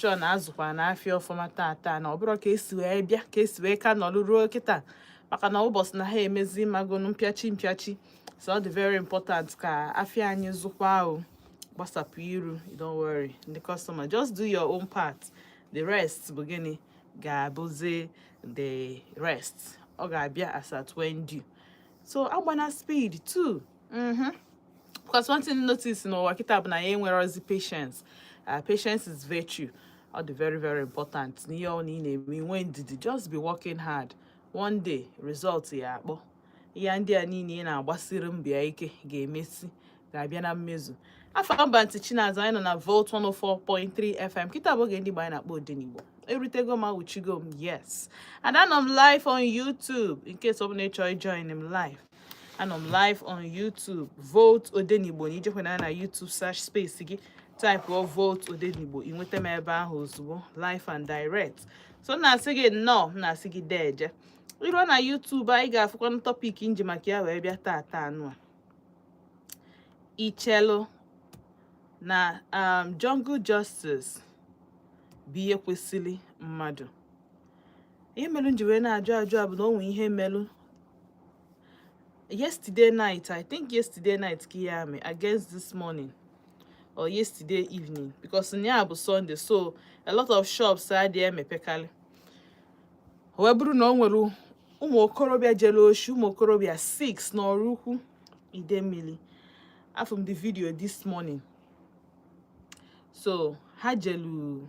Sure na azụkwa na afịa ọfụma tata, na ọ bụrụ ka esi wee bịa, ka esi wee ka nọrụ ruo kịta, maka na ụbọchị na ha emezi magonu mpịachi mpịachi. So ọ dị very important ka afịa anyị zụkwa o gbasapụ iru. Don't worry, ndị customer, just do your own part. The rest bụ gịnị ga-abụzi the rest, ọ ga-abịa as at when due. So agbana speed too, because one thing notice n'ụwa kịta bụ na ya enwerozi patience. Patience is virtue. Ọ dị very very important n'ihe ọ na ị na-eme, inwe ndidi. Just be working hard, one day result ya akpọ. Ihe ndị a niile ị na-agbasiri mbọ ya ike ga-emesi, ga-abịa na mmezu. Afọ mba ntị Chinazụ, anyị nọ na Volt 104.3 FM. Kịta bụ oge ndị Igbo anyị na-akpọ Odenigbo. Erutego m, awụchigo m. Yes, and anọ m live on YouTube in case ọ bụla ị chọrọ join m live. Anọ m live on YouTube, Volt Odenigbo. Na ijekwana na YouTube search space gị, type Volt Odenigbo, ị nweta m ebe ahụ ozugbo, live and direct. So m na-asị gị nnọọ, m na-asị gị deeje. Iruo na YouTube, anyị ga-afụkwanụ topic nji maka ya wee bịa tata anụ a. Ichelu na jungle justice bụ ihe kwesịrị mmadụ? Ihe mere m ji wee na-ajụ ajụ a bụ na o nwee ihe melụ yesterday night. I think yesterday night ka ihe ame against this morning or yesterday evening, because nya bụ Sunday, so a lot of shops adịghị emepekarị. O wee bụrụ na o nwere ụmụ okorobịa jere oshi, ụmụ okorobịa 6 n'ọrụ ukwu Idemmili. Afụ m the video this morning. So ha jelu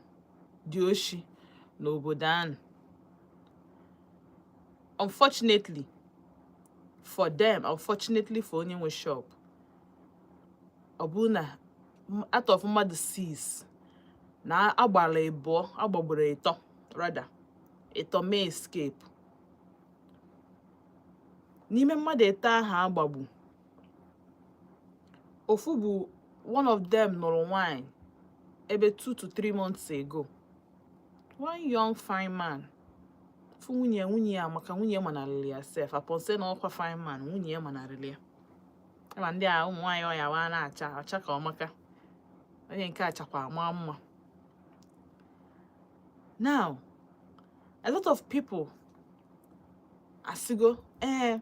dị oshi n'obodo ahụ. Unfortunately for them, unfortunately for onye nwe shop, ọ bụrụ na out of mmadụ 6 na agbara ịbụọ, agbagburu ịtọ, rather ịtọ mee escape. N'ime mmadụ ịtọ ahụ agbagbu, ofu bụ one of them nụrụ nwanyị ebe 2 to 3 months ago, one young fine man. Fụ nwunye, nwunye ya maka nwunye manarịrị ya sef. Upon say na ọkwa fine man, nwunye ya manarịrị ya. Ma ndị a ụmụ nwaanyị ọya wa na-acha ọcha ka ọmaka, onye nke a chakwa ama mma. Now a lot of people asịgo ee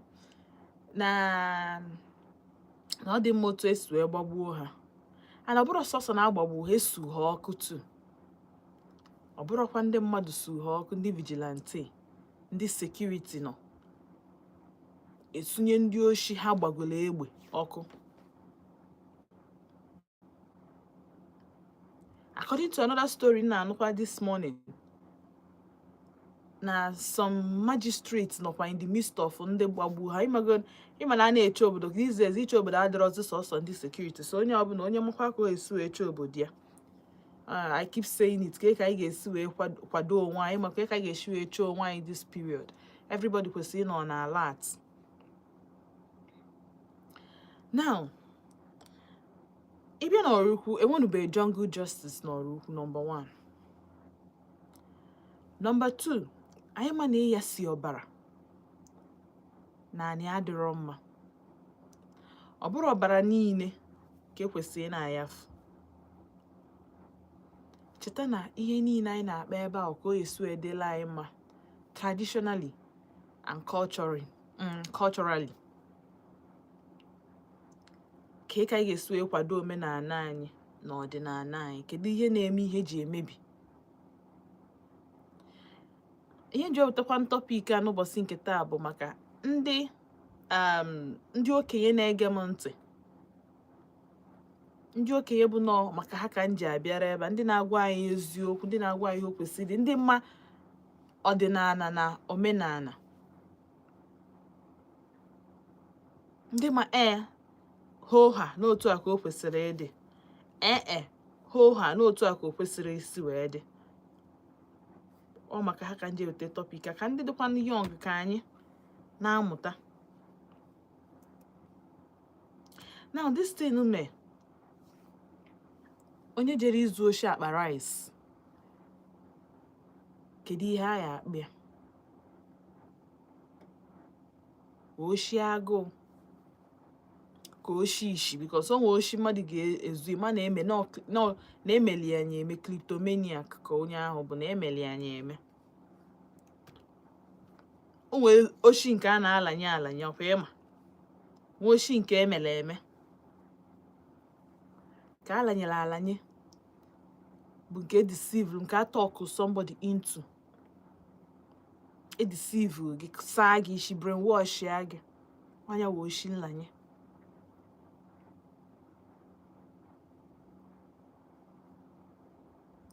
na ọ dị mma otu esi wee gbagbuo ha. And ọ bụrụ sọsọ na agbagbu ha, esu ha ọkụ tu. Ọ bụrụkwa ndị mmadụ su ha ọkụ, ndị vigilante, ndị security nọ esunye ndị oshi ha gbagoro egbe ọkụ. According to another story na-anụkwa this morning, na some magistrates nọkwa in the midst of ndị gbagbu ha. Ịmago, ịma na a na-eche obodo these days, iche obodo adịrọzi sọsọ ndị security. So onye ọbụla, onye makwa ka o esi wee chee obodo ya. I keep saying it, ka anyị ga-esi wee kwado onwe anyị, maka ka anyị ga-esi wee chee onwe anyị this period. Everybody kwesịrị ịnọ na alert. Now ịbịa n'ọrụ ukwu, enwenubeghị jungle justice n'ọrụ ukwu, number one. Number two, anyị ma na ịya si ọbara na anyị adịrọ mma. Ọ bụrụ ọbara niile ka ekwesịrị ị na-ayafu. Cheta na ihe niile anyị na-akpa ebe a, ka o esi wee dịla anyị mma traditionally and culturally, ka anyị ga-esi wee kwado omenala anyị na ọdịnala anyị. Kedu ihe na-eme ihe ji emebi? Ihe nji wepụtakwa topic a n'ụbọchị nke taa bụ maka ndị okenye na-ege m ntị, ndị okenye bụ nọọ maka ha ka m ji abịara ebe a, ndị na-agwa anyị eziokwu, ndị na-agwa anyị ihe o kwesịrị, ndị mma ọdịnala na omenala, ndị ma ee hoo ha n'otu a ka o kwesịrị ịdị, ee e hoo ha n'otu a ka o kwesịrị isi wee dị. Ọ maka ha ka m ji eweta topic a, ka ndị dịkwanụ young ka anyị na-amụta. Now this thing mee, onye jere izu oshi akpa rice, kedu ihe a ya akpị ya? Oshi agụụ ka Ka oshi ishi, because o nwee oshi mmadụ ga-ezu ma na-eme na-emeli ya anya eme, kleptomaniac ka onye ahụ bụ na emeli ya anya eme. O nwee oshi nke a na-alanye alanye, ọkwa ịma nwee oshi nke emere eme ka alanyere alanye bụ nke deceive, nke a talk somebody into, edeceive gị, saa gị isi, brainwash ya gị. Anya wee oshi nlanye.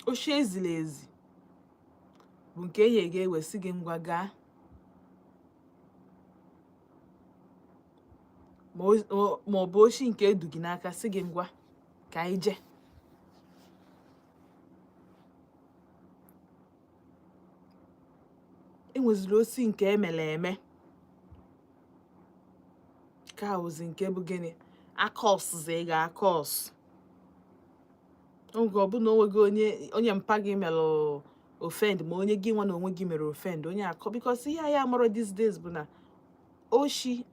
Oshi eziri ezi bụ nke enyi ga-ewesi gị, ngwa gaa, ma ọ bụ oshi nke edu gị n'aka si gị ngwa ka anyị jee. Enweziri osi nke emere eme ka ozi nke bụ gịnị akọsụzi ị ga-akọsụ oge ọbụla onweghị onye onye mpa gị mere offend, ma onye gị nwa na onwe gị mere offend onye akọ, because ihe anyị amụrụ these days bụ na oshi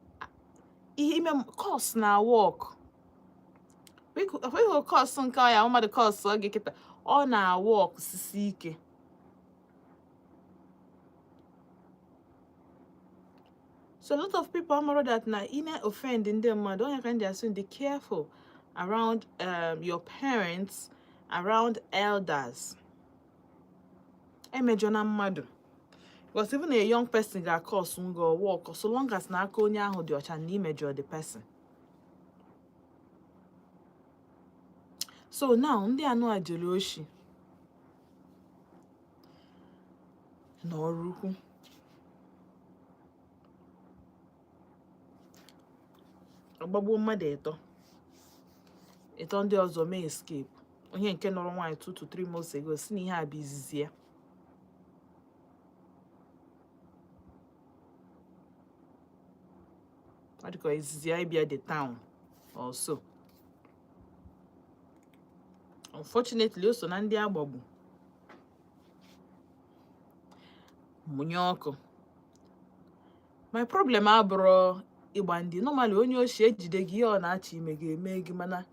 ihe ime curse na work ịhụ curse nke ọ ya mmadụ curse oge kịta ọ na-work sisi ike. So a lot of people amaro that na ị na-offend ndị mmadụ, onye ka ndị asị dị careful around your parents, around elders. Emejọ na mmadụ, because even a young person ga-acurse ngo work so long as na aka onye ahụ dị ọcha na imejọ the person. So now ndị anụ a jere oshi n'ọrụ ukwu, agbagbuo mmadụ ịtọ, ịtọ ndị ọzọ mee escape. Onye nke nọrọ nwaanyị 2 to 3 months ago si na ihe a bụ izizi ya. Ọ dịka izizi ya ịbịa the town also. Unfortunately, o so na ndị agbagbu mụnye ọkụ. My problem abụrụ ịgba ndị normally onye oshi ejide gị, ihe ọ na-achọ ime ga-eme gị, mana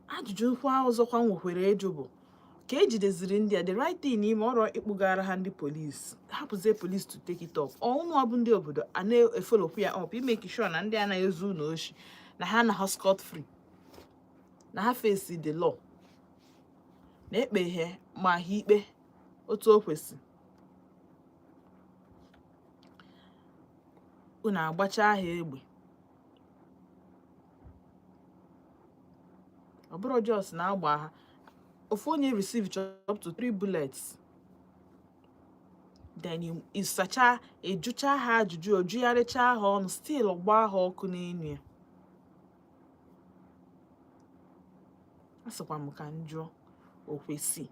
ajụjụ kwa ọzọkwa nwekwara ịjụ bụ ka ejideziri ndị a, the right thing ime ọrụ ịkpụgara ha ndị polisi, hapụzie police to take it up. Ọnwụ bụ ndị obodo a na-efollowkwu ya up, imake sure na ndị anaghị ezu ụlọ oshi na ha na ha scot free, na ha face the law, na ekpe ihe ma ha ikpe otu o kwesị. Unu agbacha ha egbe, ọ bụrụ just na-agba ha, ofu onye receive up to three bullets, then ịsacha ịjụcha ha ajụjụ, ojugharịcha ha ọnụ, still gbaa ha ọkụ n'enu ya. A sịkwa m ka m jụọ, o kwesị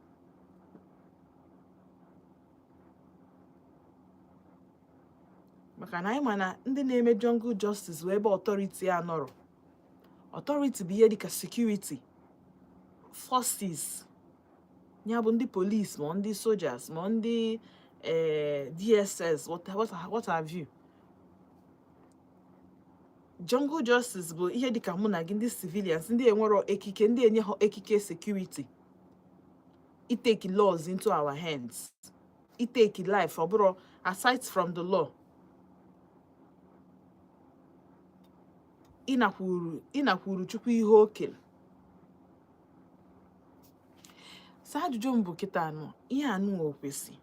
maka na anyị ma na ndị na-eme jungle justice wee ebe authority a nọrọ. Authority bụ ihe dịka security forces, ya bụ ndị police, ma ndị soldiers, ma ndị DSS, what have you. Jungle justice bụ ihe dịka mụ na gị, ndị civilians, ndị enwero ekike, ndị enye ha ekike security, itake laws into our hands, itake life ọ bụrụ aside from the law. Ịnakwuru Chukwu ihe o kere. So ajụjụ m bụ, kịta anụ ihe anụ o kwesị?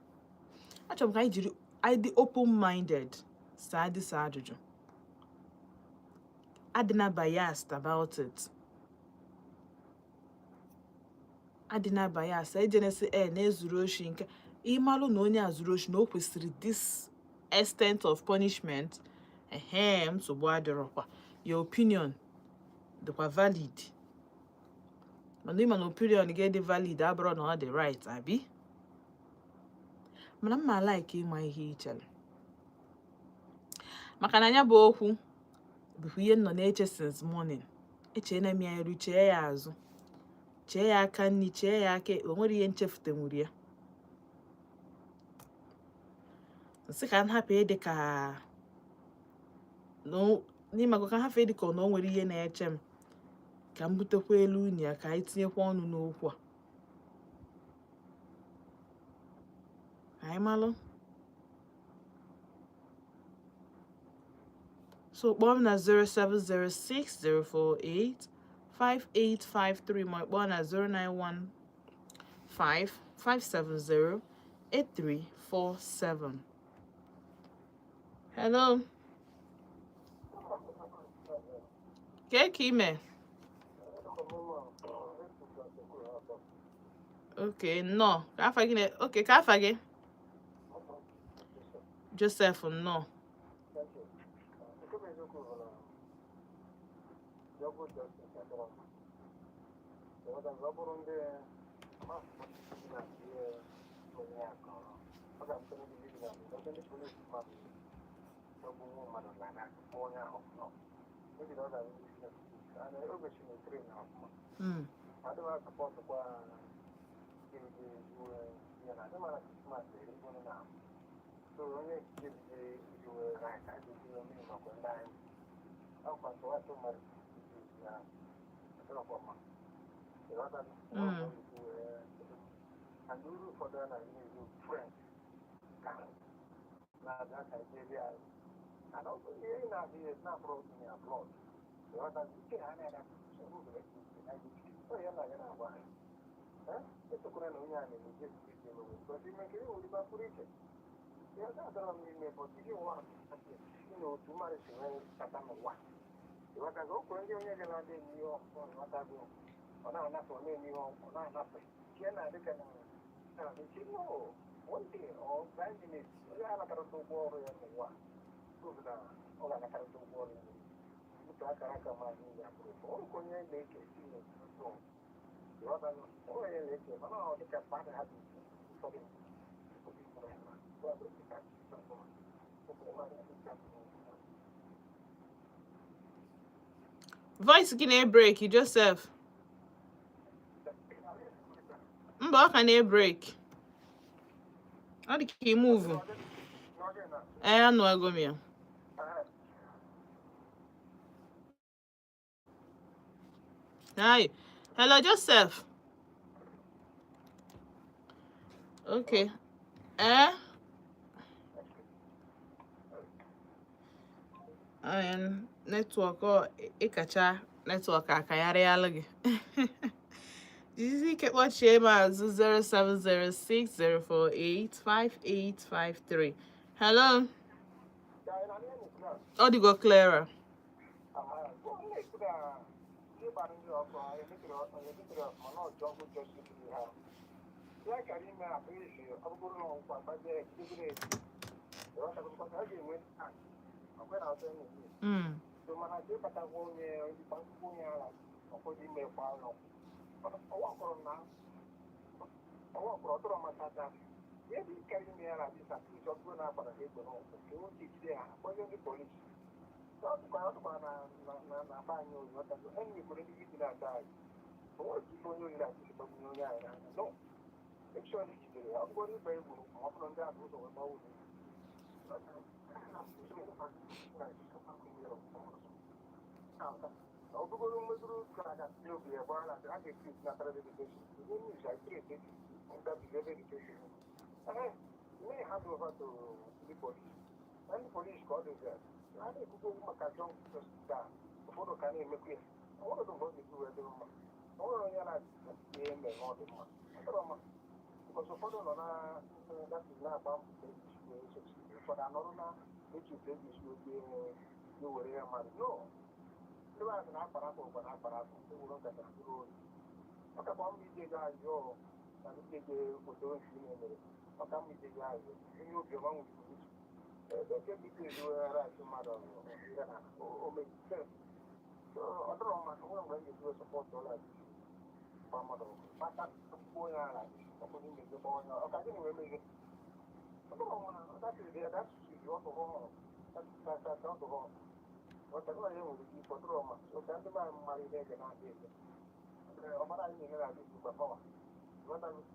Achọrọ m ka anyị jiri anyị dị open minded saa dịsa ajụjụ, adịna biased about it, adịna biased. Ejenesi e na-ezuru oshi nke ịmalụ na onye a zuru oshi na o kwesịrị this extent of punishment. Ehe, nsogbu adịrọkwa, your opinion dịkwa valid, mana ịma na opinion gị dị valid abụrụ na ọ dị right abi. Mana mma like ịma ihe ị chere, maka na ya bụ okwu bụkwa ihe m nọ na-eche since morning. Echeela m ya iru, chee ya azụ, chee ya aka nri, chee ya aka ekpe, o nwere ihe nchefutenwuru ya. Nsị ka m hapụ ịdị ka N'ịmago ka ha fee dị ka ọ na o nwere ihe na-eche m ka m butekwa elu unyi ya ka anyị tinyekwa ọnụ n'okwu a, ka anyị malụ. So kpọọ m na 0706048 5853, ma kpọọ na 0915 570 8347. Hello. Kee ka ime? Okay, nnọọ. Ka afa gị na okay, ka afa gị? Joseph, nnọọ. Mm. Mm. Voice gị na-ebreak, Joseph. Mba, ọ ka na-ebreak. Ọ dị ka ị move. Ee, anụgo m ya. Hi. Hello, Joseph. Okay. Eh? Network ọ ịkacha network akagharịala gị. Jisie ike kpọchie m azụ 07060485853. Hello. Ọ dịgo clearer. Mm.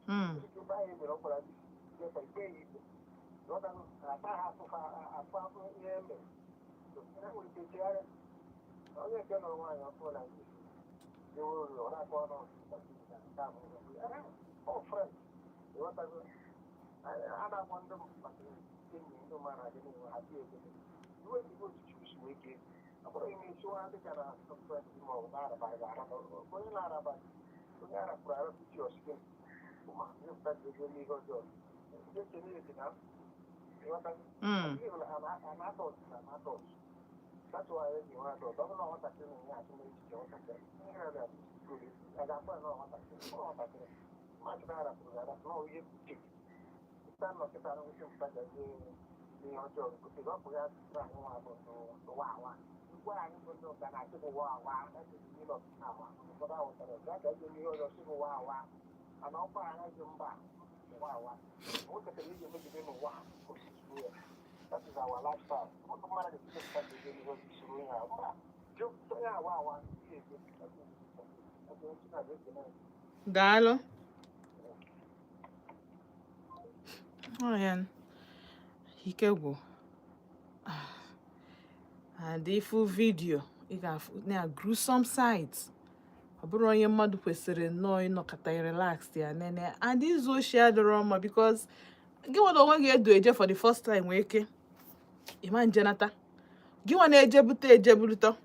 Mm. Onye nke nụrụ nwaanyị ọkụ na ewe uru, ọ na-akọ ọnụ ọ friend, ịghọtago? A na-akpọ ndị maka enyi, ndị mmadụ adị na-enwe ha ego iwe ji otu chusu wee kee. Ọ bụrụ ime isiwa dịka na friend ma ọ bụ na-araba ga-araba onye na-araba, onye arapụrụ arapụ ji ọsị ma ịpụta ji ego n'ihe ọjọọ ndị ekene dị na, ịghọtago? An adult is an adult. That's why I nwe adult. Ọ bụrụ na nwatakịrị na-enye atụ n'echiche nwatakịrị, ihe a ga-akpọ ya na nwatakịrị, ọ nwatakịrị mmadụ na-arapụrụ ga-arapụ na ihe bute pụta nnọkịta na nwute mpụta gazie n'ihe ọjọọ butere ọ pụghị asụsụ anyị nwa bụ n'ụwa awa ngwa anyị bụ ndị ụka na-asị bụ wa awa awa. Ụfọdụ ahụtara ya ka ije n'ihe ọjọọ sị bụ wa awa, mana ọkwa anyị ji mba ụwa awa nwoketere iji megide n'ụwa osisi ya. That is our lifestyle. Ọtụ mmadụ ga-esite pụta ga-eje n'ihe ọjọọ soro onye ahụ mba onye awa awa ihe ege. Daalụ. Ọ ya ike gwụ. And ifu video ị ga-afụ na gruesome sight, ọ bụrụ onye mmadụ kwesịrị nnọọ ịnọkọta relax ya nene. And izu oshi adịrọ mma, because gị nwere onwe gị edu eje for the first time nwee ike ịma njenata gị nwa na-ejebute ejebulutọ.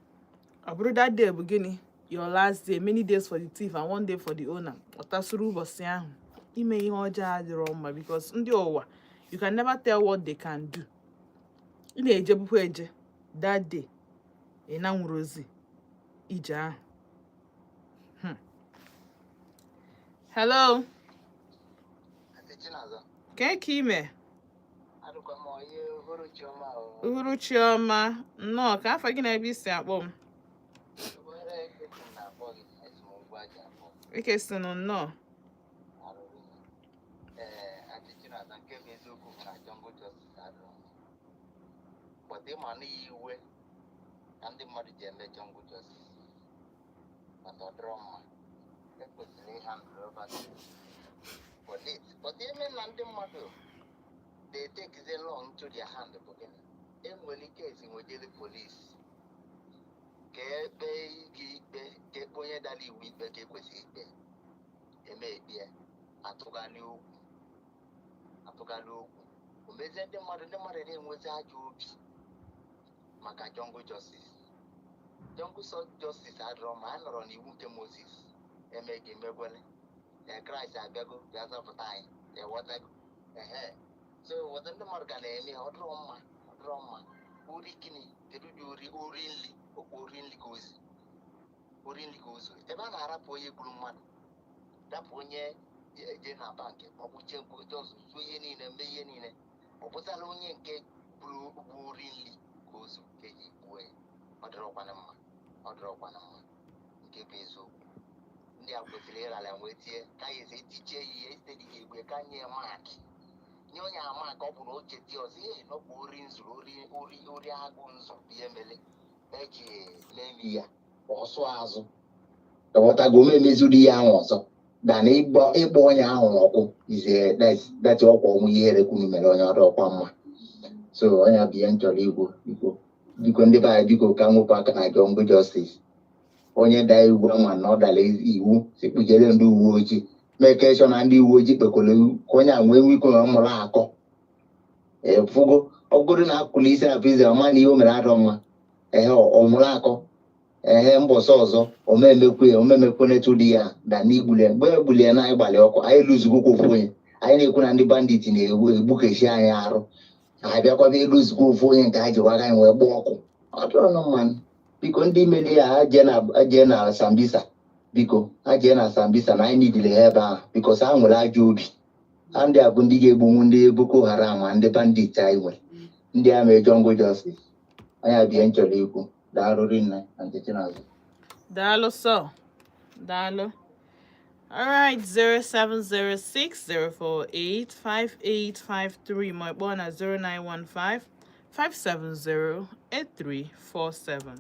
Ọ bụrụ that day bụ gịnị, your last day. Many days for the thief and one day for the owner. Ọ tasuru ụbọchị ahụ. Ime ihe ọjọọ adịrọ mma, because ndị ụwa, you can never tell what they can do. Ị na-ejebukwa eje that day, ị na nwụrụ ozi ije ahụ. Hello. Chinaza. Kee ka ime? Adịkwa m onye uhuruchi ọma o. Uhuruchi ọma, nnọọ. Ka afọ gị na ebe isi akpọ m? Obere esi m na-akpọ gị, esi m ugwu aja akpọ. Ike si nụ, nnọọ. Arụrụ. Ee, Aunty Chinaza, nke bụ eziokwu bụ na jungle justice adịrọ mma. But ịma na iwe ka ndị mmadụ ji eme jungle justice. But ọ dịrọ mma. Ekwesịrị ịhandle over to police. But ime na ndị mmadụ they take the law into their hand bụ gịnị? Enwere ike esi nwejere police ka ekpe gị ikpe, ka ekpe onye dara iwu ikpe ka ekwesịrị ikpe eme ekpe ya, atụgharị okwu, atụgharị okwu, o mezie ndị mmadụ na-enwezi ajọ obi maka jungle justice. Jungle justice adịrọ mma. A nọrọ n'iwu nke Moses eme gị emegwele. Ee, Kraịst abịago bịa zọpụta anyị, ewetago ehe. So weta ndị mmadụ ka na-eme ya, ọ dịrọ mma, ọ dịrọ mma. Ori gịnị? Kedu ụdị ori? Ori nli okwu, ori nli ka ozi, ori nli ka ozu. Ebe a na-arapụ onye gburu mmadụ, rapụ onye je na bankị kpọgbuche zuo ihe niile, mee ihe niile, ọ bụzala onye nke gburu bụ ori nli ka ozu ka eji gbuo ya. Ọ dịrọkwana mma, ọ dịrọkwana mma. Nke bụ eziokwu, ndị a kwesịrị ịrara wee tie ka ya esi etichie ya ihe site dị egbe ka nye ya mark, nye onye ama ka ọ bụ na o cheta ọzọ ihe na ọ bụ ori nzuru, ori, ori, ori agụ nzu bụ ihe mere eji memi ya ọsụ azụ. Ghọtago? M emezuru ihe ahụ ọzọ dana ịgba onye ahụ ọkụ ize dati ọkwa ọnwụ. Ihere kwunu mere onye ọrụ ọkwa mma. So onye bụ ihe m chọrọ ikwu. Biko, biko, ndị be anyị, biko, ka nwepụ aka na jungle justice. Onye daa iwu ama na ọ dara iwu, si kpujere ndị uwe ojii, mee ka ịchọ na ndị uwe ojii kpekwere ka onye a nwee nwe ike na mụrụ akọ efugo. Ọgụgụrụ na akụlụ isi na prison, ọma na ihe o mere adọ mma. Ehe, ọ mụrụ akọ. Ehe, mbọsị ọzọ omemekwe omemekwe netu dị ya da n'igbuli mgbe egbuli ya na anyị gbalị ọkụ, anyị luzugokwa ofu onye. Anyị na-ekwu na ndị bandit na-egbu egbukechi anyị arụ, abịakwaba eluzugbo ofu onye nke anyị ji waga anyị wee gbaa ọkụ. Ọ dịrọ nụ mma. Biko, ndị meli ya, ha jee na Sambisa. Biko, ha jee na Sambisa na anyị nidile ha ebe ahụ, because ha nwere ajọ obi ha. Ndị a bụ ndị ga-egbunwu ndị Boko Haram ma ndị bandit anyị nwere, ndị a mee jungle justice. Onye abịa m chọrọ ikwu. Daalụ rinne na nkechi n'azụ. Daalụ sọ. Daalụ. All right, 07060485853 ma ịkpọọ na 09155708347.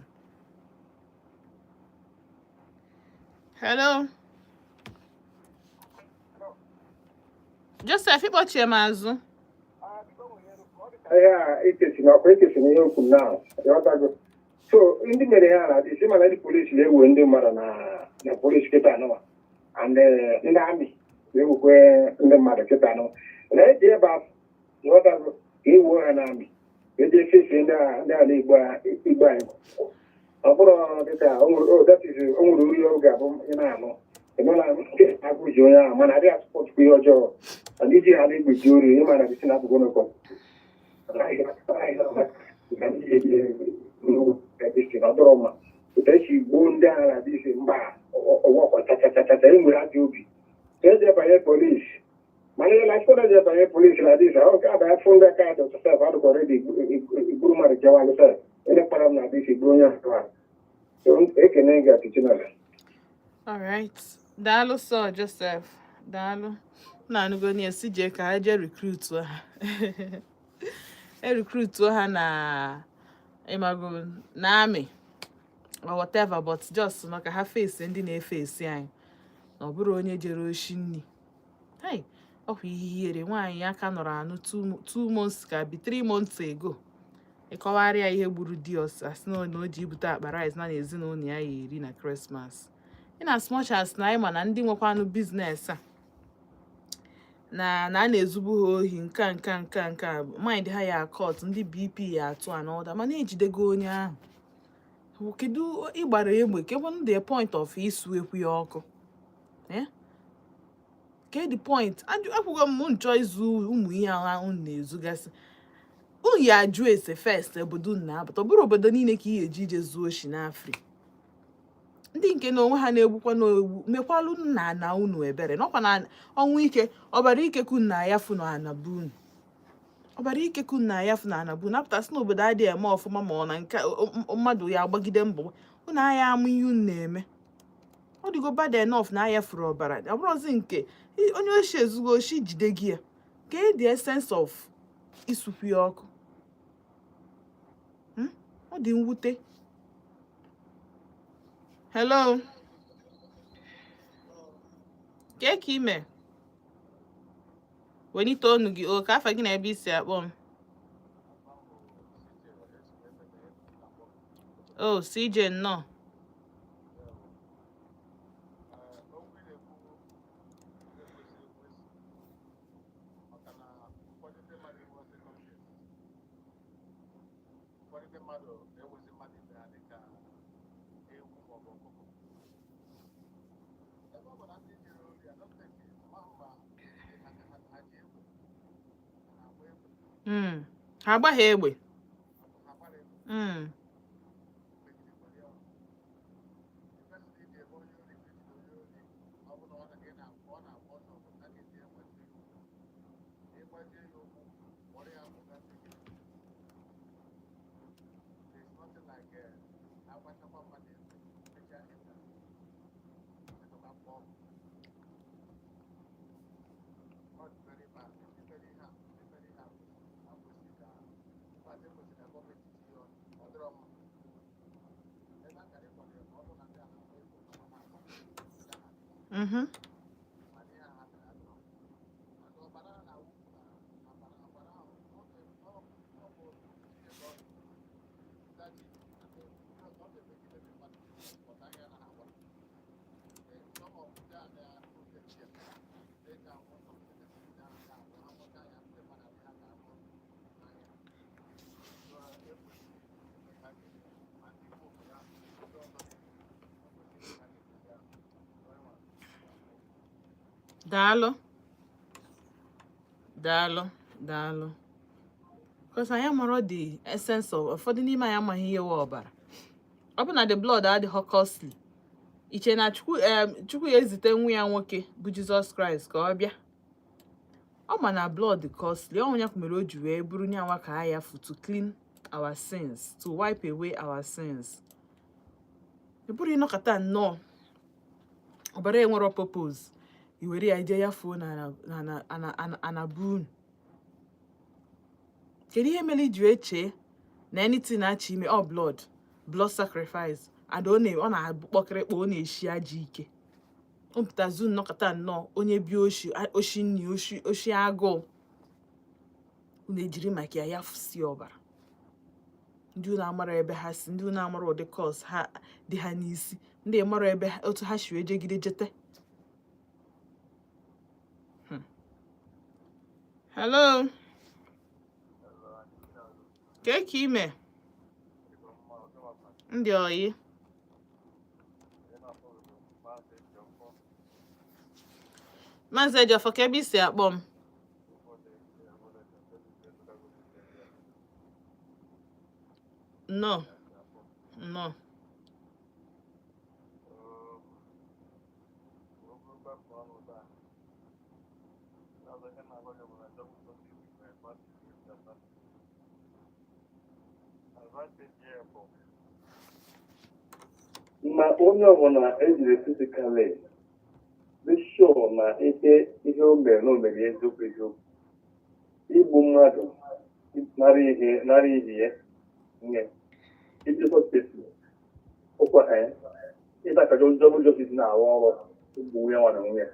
Hello. Joseph, ịkpọchie m azụ. Ihe a ekesi na ọkwa ekesi na ihe okwu na ịghọtago. So ndị mere ha na adị mana ndị polisi na-ewe ndị mmadụ na polisi kịta anụwa and ndị army na-ewekwe ndị mmadụ kịta anụwa na-eji ebe afọ nghọtago ka ewuo ha na army, ka eji efesie ndị a na-egbu igbu anyị. Ọ bụrụ dịka o nwere, oh, that is, o nwere uri ọ ga-abụ ị na-anụ ịnụ na nke agụ ji onye ahụ, mana adịghị asụpọtụkwa ihe ọjọọ and iji ha na-egbochi ori. Ịma na bisi na abụgo n'ụkọ ọ dọrọ mma otu esi gbuo ndị agha na dịsi mba ọwọkwa chachachacha. E nwere ajọ obi ka eji abanye polisi, mana ihe na eji abanye polisi na dịsi ahụ ka abanye fụ ndị aka dị sef adịkwa ready igburu mmadụ jewalụ sef. Onye kpara m na dịsi gburu onye ahụ. So ekene gị, Ati Chinasa. Alright. Daalụ sir Joseph. Daalụ. Na anụgo na esi jee ka ha jee recruit ha. E recruit ha na ịmago na army or whatever, but just maka ha face ndị na-efe esi anyị na ọ bụrụ onye jere oshi nni. Hey, ọkwa ihe ihere nwaanyị aka nọrọ anụ 2 months ka bi 3 months ago. Ịkọwarịa ya ihe gburu di ọsọ, asị na o ji ibute akpa rice na ezinụlọ ya ya eri na Christmas. In as much as na anyị ma na ndị nwekwanụ business a na a na-ezubu ha ohi nka nka nka nka mind ha ya akọt ndị BP ya atụ and all that, mana ejidego onye ahụ bụ kedu ịgbara egbe kekwanụ the point of isu ekwu ya ọkụ, eh? Ke the point? Akwụgo m nchọ izu ụmụ ihe ahụ unu na-ezugasị. Unu ya ajụ ese first obodo unu na-abata. Ọ bụrụ obodo niile ka ị ga-eji ije zuo oshi n'Afrika. Ndị nke na onwe ha na-egbukwa n'ogbu mekwalụ nna na unu ebere n'ọkwa na ọnwụ ike ọbara ike ku na ya fụ na ana bụ unu ọbara ike ku na ya fụ na ana bụ unu apụtasị na obodo adịghị eme ọfụma, ma ọ na nke mmadụ ya agbagide mbọ unu agha amụ ihe unu na-eme. Ọ dịgo bad enough na aya furu ọbara, ọ bụrụzi nke onye oshi ezugo oshi jide gị ya ka the essence of isukwu ya ọkụ. Ọ dị mwute. Hello, kee ka ime? Welite onu gị o ka afa gị na ebe isi akpọ m. O CJ, nnọọ. Okwu ị na-ekwu ekwesịghị ekwesị, maka na ụfọdụ ndị mmadụ enwezi conscience. Ụfọdụ ndị mmadụ na-ewezi mmadụ ibe ha dịka ewu maọbụ ọkụkọ. Ebe ọ bụ na ndị jere ori, I don't think, amaghị ma ha ji egbe, ha na-agba egbe. Ha agbaghị egbe. Ha gbara egbe megidekwara ya ọgụ. Ekwesịghị iji ebe onye ori ka ejide onye ori. Ọ bụ na ọ na- ị na- ọ na-agba ọsọ bụ a ga-eji ya gbajie ya ụkwụ. Ịgbajie ya ụkwụ, kpọrọ ya kpụga ndị gị. There's nothing like agbachakwa mmadụ egbe, mechaa interview, metụkwa mkpọ ọgwụ. Ọ dị very bad. Ndị mere ihe a kwesịrị ha kwesịrị ka, in fact, ekwesịrị ka gọọmenti tinye ọnụ. Ọ dịrọ mma. Ebe a kara ịkwado ya ma ọ bụ na ndị a na-agba egbe ma na-agba ndị agha adịla. Mana ihe a ha mere adịrọ mma. And ọbara a na-awụfu na ọbara ahụ ọ bụ Chineke ọ dị. That is, and ọ ga-emegide ndị mmadụ pụta ihe anaghị agwa. Some of ndị a na-protect ya, they can want some ndị ahụ ga-agwụ ha nweta ya, ndị mmadụ adị ha ga-agwụ n'ahịa. So ekwesịrị ime ha ga-eme ma ndị ime obodo ahụ, ndị ọzọ niile, ekwesịrị ime ha ga-eme ya. Onye nwa. Daalụ, daalụ, daalụ, because anyị amarọ the essence of ụfọdụ n'ime anyị amaghị ihe wụ ọbara. Ọ bụ na the blood adịghị costly, iche na Chukwu Chukwu ya ezite nwa ya nwoke bụ Jizọs Kraịst ka ọ bịa. Ọ ma na blood costly. Ọ ya mere o ji wee bụrụ nyanwa ka a ya fu to clean our sins, to wipe away our sins. Ị bụrụ ịnọkọta nnọọ ọbara enwero purpose, i were ya jee ya fuo na na na ana bụ unu. Kedu ihe mere iji wee chee na anything na-achọ ime ọ blood sacrifice and ọ na-abụ kpọkịrịkpọ, ọ na-eshi ajọ ike o pụtazu nnọkọta nnọọ onye bi oshi oshi nni oshi oshi agụụ, unu ejiri maka ya ya fusie ọbara. Ndị unu amara ebe ha si, ndị unu amara ụdị curse ha dị ha n'isi, ndị mara ebe otu ha si wee jegide jete. Hello, kee ka ime ndị oyi? Maazị Ejiofor, ka ebe isi akpọ m? Nnọọ, nnọọ. Ma onye ọbụla ejiri physically dị sure na ihe o mere na o mere eziokwu eziokwu, igbu mmadụ, nara ihe ya nye iji sọspesi ụkwa ya ịta ka jungle justice na-arụ ọrụ, igbu ya nwa na onwe ya,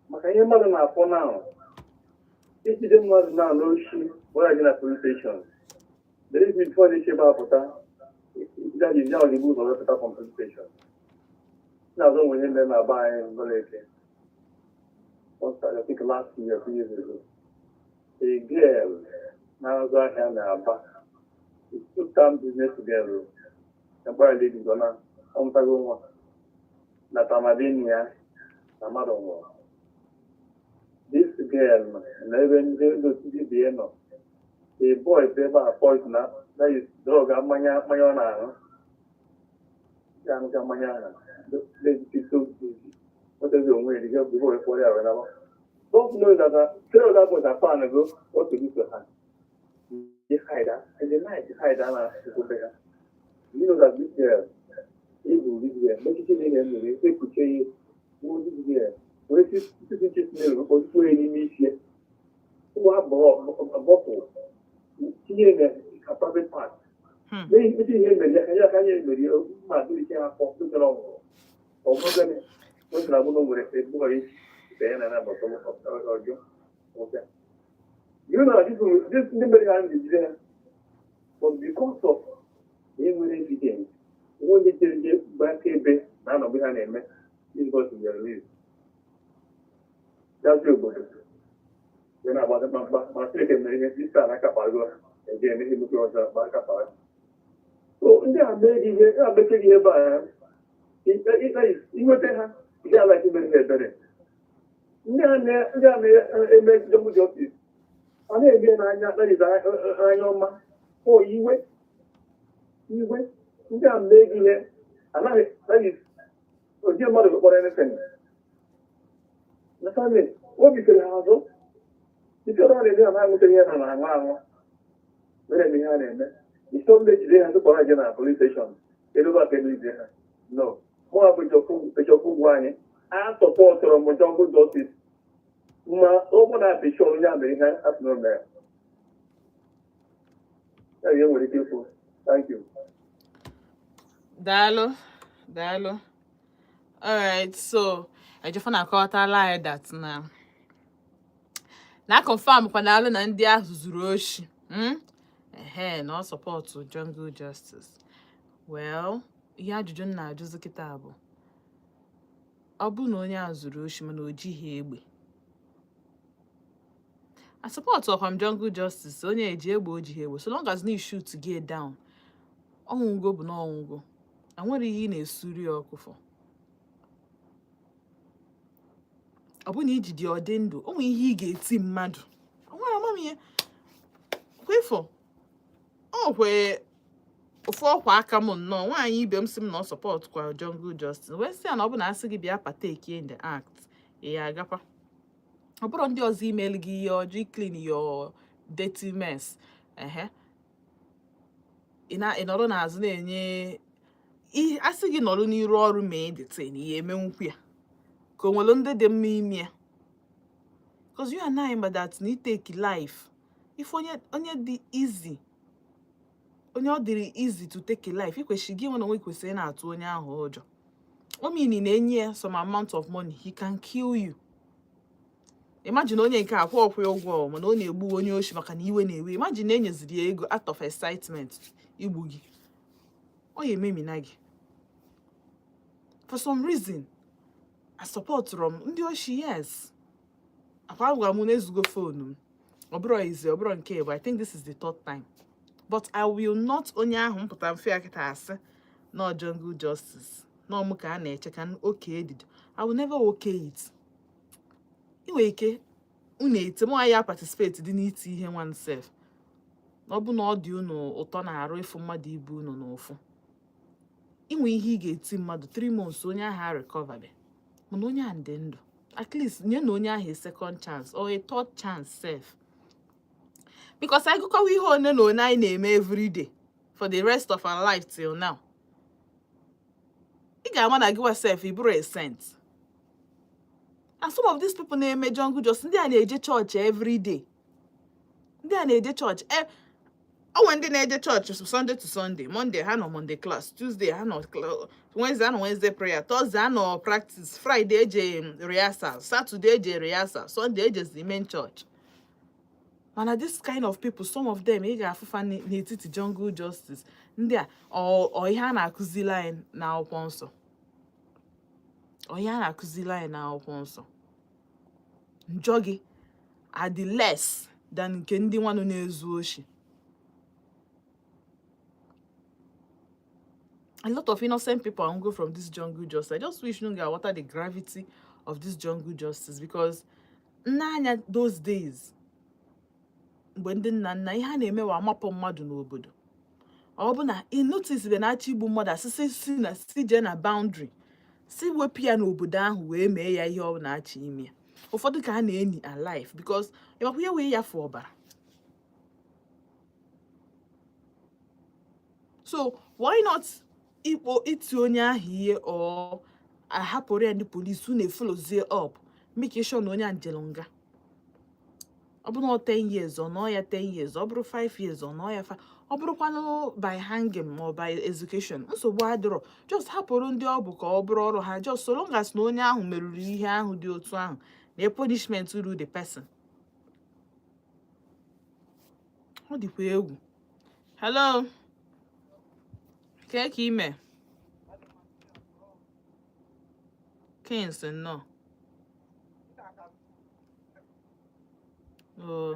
maka ihe mmadụ na-afọ na ijide mmadụ na n'oshi were gị na police station. There is before they ebe apụta ijide ji ya ọdịgbu ụzọ wepụta from police station. Na-azụ onwe ihe mere na be anyị Ngoleke. I think last year, 2 years ago, a girl na-azụ ahịa na Aba, two time business girl, mkpara lady gọ na ọmụtago nwa na tamadini ya na mmadụ nwụrụ. This girl nọ na ebe ndị otu dibịa nọ, a boy bụ ebe a poison na, that is drug, mmanya ọ na-aṅụ ya, aṅụcha mmanya ahụ lady so busy nwetazi onwe ya diga before kpọrọ ya wee naba. Don't know that three other boys are plan go what to do to her. They hide her in the night, hide her na ekwebe ha. You know that this girl, evil, this girl mechiche na mere ekpuche ya gbuo this girl, were 6 inches nail ozugbo ya n'ime isi ya, ụmụ bọtụl tinye na ka private part. Mechi ihe mere ya ka ya mere ya mma dịrị ike afọ dịkara ọnwụrụ ọ bụrụ gịnị nwetara mụ na o nwere ebụghị isi ibe ya na anabata ọjọọ ọbịa. You know this ndị mere ha na-ejide ha, but because of na enwere evidence, onwe onye jere je gba akaebe na anọgbe ha na-eme, this boys were released. Gazi obodo wee na-agbazi mkpamkpa, ma Chineke mere ihe isi a n'aka kpago ha eje eme ihe nwoke ọzọ kpa aka kpara. So ndị a mee gị ihe a meche gị ebe a inweta ha ihe ala gị mere ha ebere. Ndị a na-eme jungle justice, a na-eme n'anya, that is anya ọma o iwe iwe. Ndị a mee gị ihe anaghị, that is oji mmadụ kpọrọ anything na family obi tere ha azụ isi ọrụ ha na-eme ha na-aṅụta ihe ha na-aṅụ aṅụ were eme ihe ha na-eme. Isi ọrụ ejide ha tụkpọrọ ha je na police station edobe aka ebe ije ha no. Mụ bụ Ejiofor ugwu anyị a sọpọtụrụ m jungle justice, ma ọ bụ na apịcha onye a mere ihe a sị na o mere ya bụ ihe nwere ike ikwu. Thank you. Daalụ, daalụ. Alright, so Ejiofor na-akọwatala anyị that na confirm kwanalụ na ndị ahụ zuru oshi, Ehe, na ọ support jungle justice. Well, ihe ajụjụ m na-ajụzi kịta bụ, ọ bụ na onye ahụ zuru oshi mana o jighị egbe, I support ọkwa m jungle justice. Onye eji egbe, o jighị egbe, so long as na shoot gị down, ọnwụgo bụ na ọnwụgo, enwere ihe ị na-esuri ya ọkụ for. Ọ bụ na iji dị ọdị ndụ, o nwere ihe ị ga-eti mmadụ, o nwere amamihe kwefọ o kwe ofu ọkwa aka m nnọọ. Nwaanyị ibe m sị m na ọ support kwa jungle justice, wee sị ya na ọ bụ na asị gị bịa partake in the act, ị ya agakwa. Ọ bụrụ ndị ọzọ imelu gị ihe ọjọọ, clean your dirty mess, ehe, ị na ị nọrọ n'azụ na-enye asị gị nọrọ n'iru ọrụ mee the thing, ihe emenwukwu ya ka o nwere ndị dị mma ime ya, because you and I ma that na take life, if onye dị easy, onye ọ dịrị easy to take a life, ị kwesịrị gị nwe na onwe kwesịrị ị na-atụ onye ahụ ụjọ. O mean na enye ya some amount of money, he can kill you. Imagine onye nke akwụ ọkwụ ya ụgwọ, mana ọ na-egbu onye oshi maka na iwe na-ewe. Imagine na enyeziri ya ego out of excitement igbu gị, ọ ya ememina gị. For some reason, I supportụrụ m ndị oshi. Yes, akwa gwara m na ezugo phone m. Ọ bụrụ izi, ọ bụrụ nke bụ, I think this is the third time, but I will not. Onye ahụ mpụta mfe ya kịta asị no jungle justice, no mụ ka a na-eche ka oke edido. I will never okay it. Ị nwere ike unu ete mụ ya participate dị n'iti ihe oneself. Ọ bụ na ọ dị unu ụtọ na-arụ ịfụ mmadụ ibu unu n'ụfụ, inwe ihe ị ga-eti mmadụ 3 months, onye ahụ a recover be, mana onye ahụ dị ndụ. At least nye na onye ahụ a second chance or a third chance sef, because anyị gụkọwa ihe one na one anyị na-eme everyday for the rest of our life till now, ị ga-ama na gịwa sef ị bụrụ a saint. And some of these people na-eme jungle justice, ndị a na-eje chọọchị everyday, ndị a na-eje chọọchị e onwe, ndị na-eje chọọchị Sunday to Sunday. Monday ha nọ Monday class, Tuesday ha nọ Wednesday ha nọ Wednesday prayer, Thursday ha nọ practice, Friday eje rehearsal, Saturday eje rehearsal, Sunday ejezi main church. Mana this kind of people, some of them, ị ga-afụfa n'etiti jungle justice ndị a. Ọ ihe a na-akụzili anyị n'akwụkwọ nsọ, ọ ihe a na-akụzili anyị n'akwụkwọ nsọ, njọ gị adị less than nke ndị nwanụ na-ezu oshi. A lot of innocent people go from this jungle justice. I just wish you ga-aghọta the gravity of this jungle justice, because nne anya those days, mgbe ndị nna nna, ihe a na-eme wa amapụ mmadụ n'obodo. Ọ bụ na ị notice be na-achọ igbu mmadụ, asịsị si na si jee na boundary, si wepụ ya n'obodo ahụ wee mee ya ihe ọ na-achọ ime ya. Ụfọdụ ka a na-eni alive, because ịmakwa ihe wee yafu ọbara. So why not ikpo iti onye ahụ ihe, ọ ahapụrụ ya ndị polisi, unu efollowzie up, make sure na onye a njelu nga? Ọ bụrụ na ọ 10 years, ọ nọọ ya 10 years. Ọ bụrụ 5 years, ọ nọọ ya 5. Ọ bụrụkwanụ by hanging ma ọ by execution, nsogbu adịrọ. Just hapụrụ ndị ọ bụ ka ọ bụrụ ọrụ ha. Just so long as na onye ahụ merụrụ ihe ahụ dị otu ahụ na punishment ruru the person. Ọ dịkwa egwu. Hello, kee ka ime? Kings, nnọọ. Oo,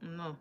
nnọọ.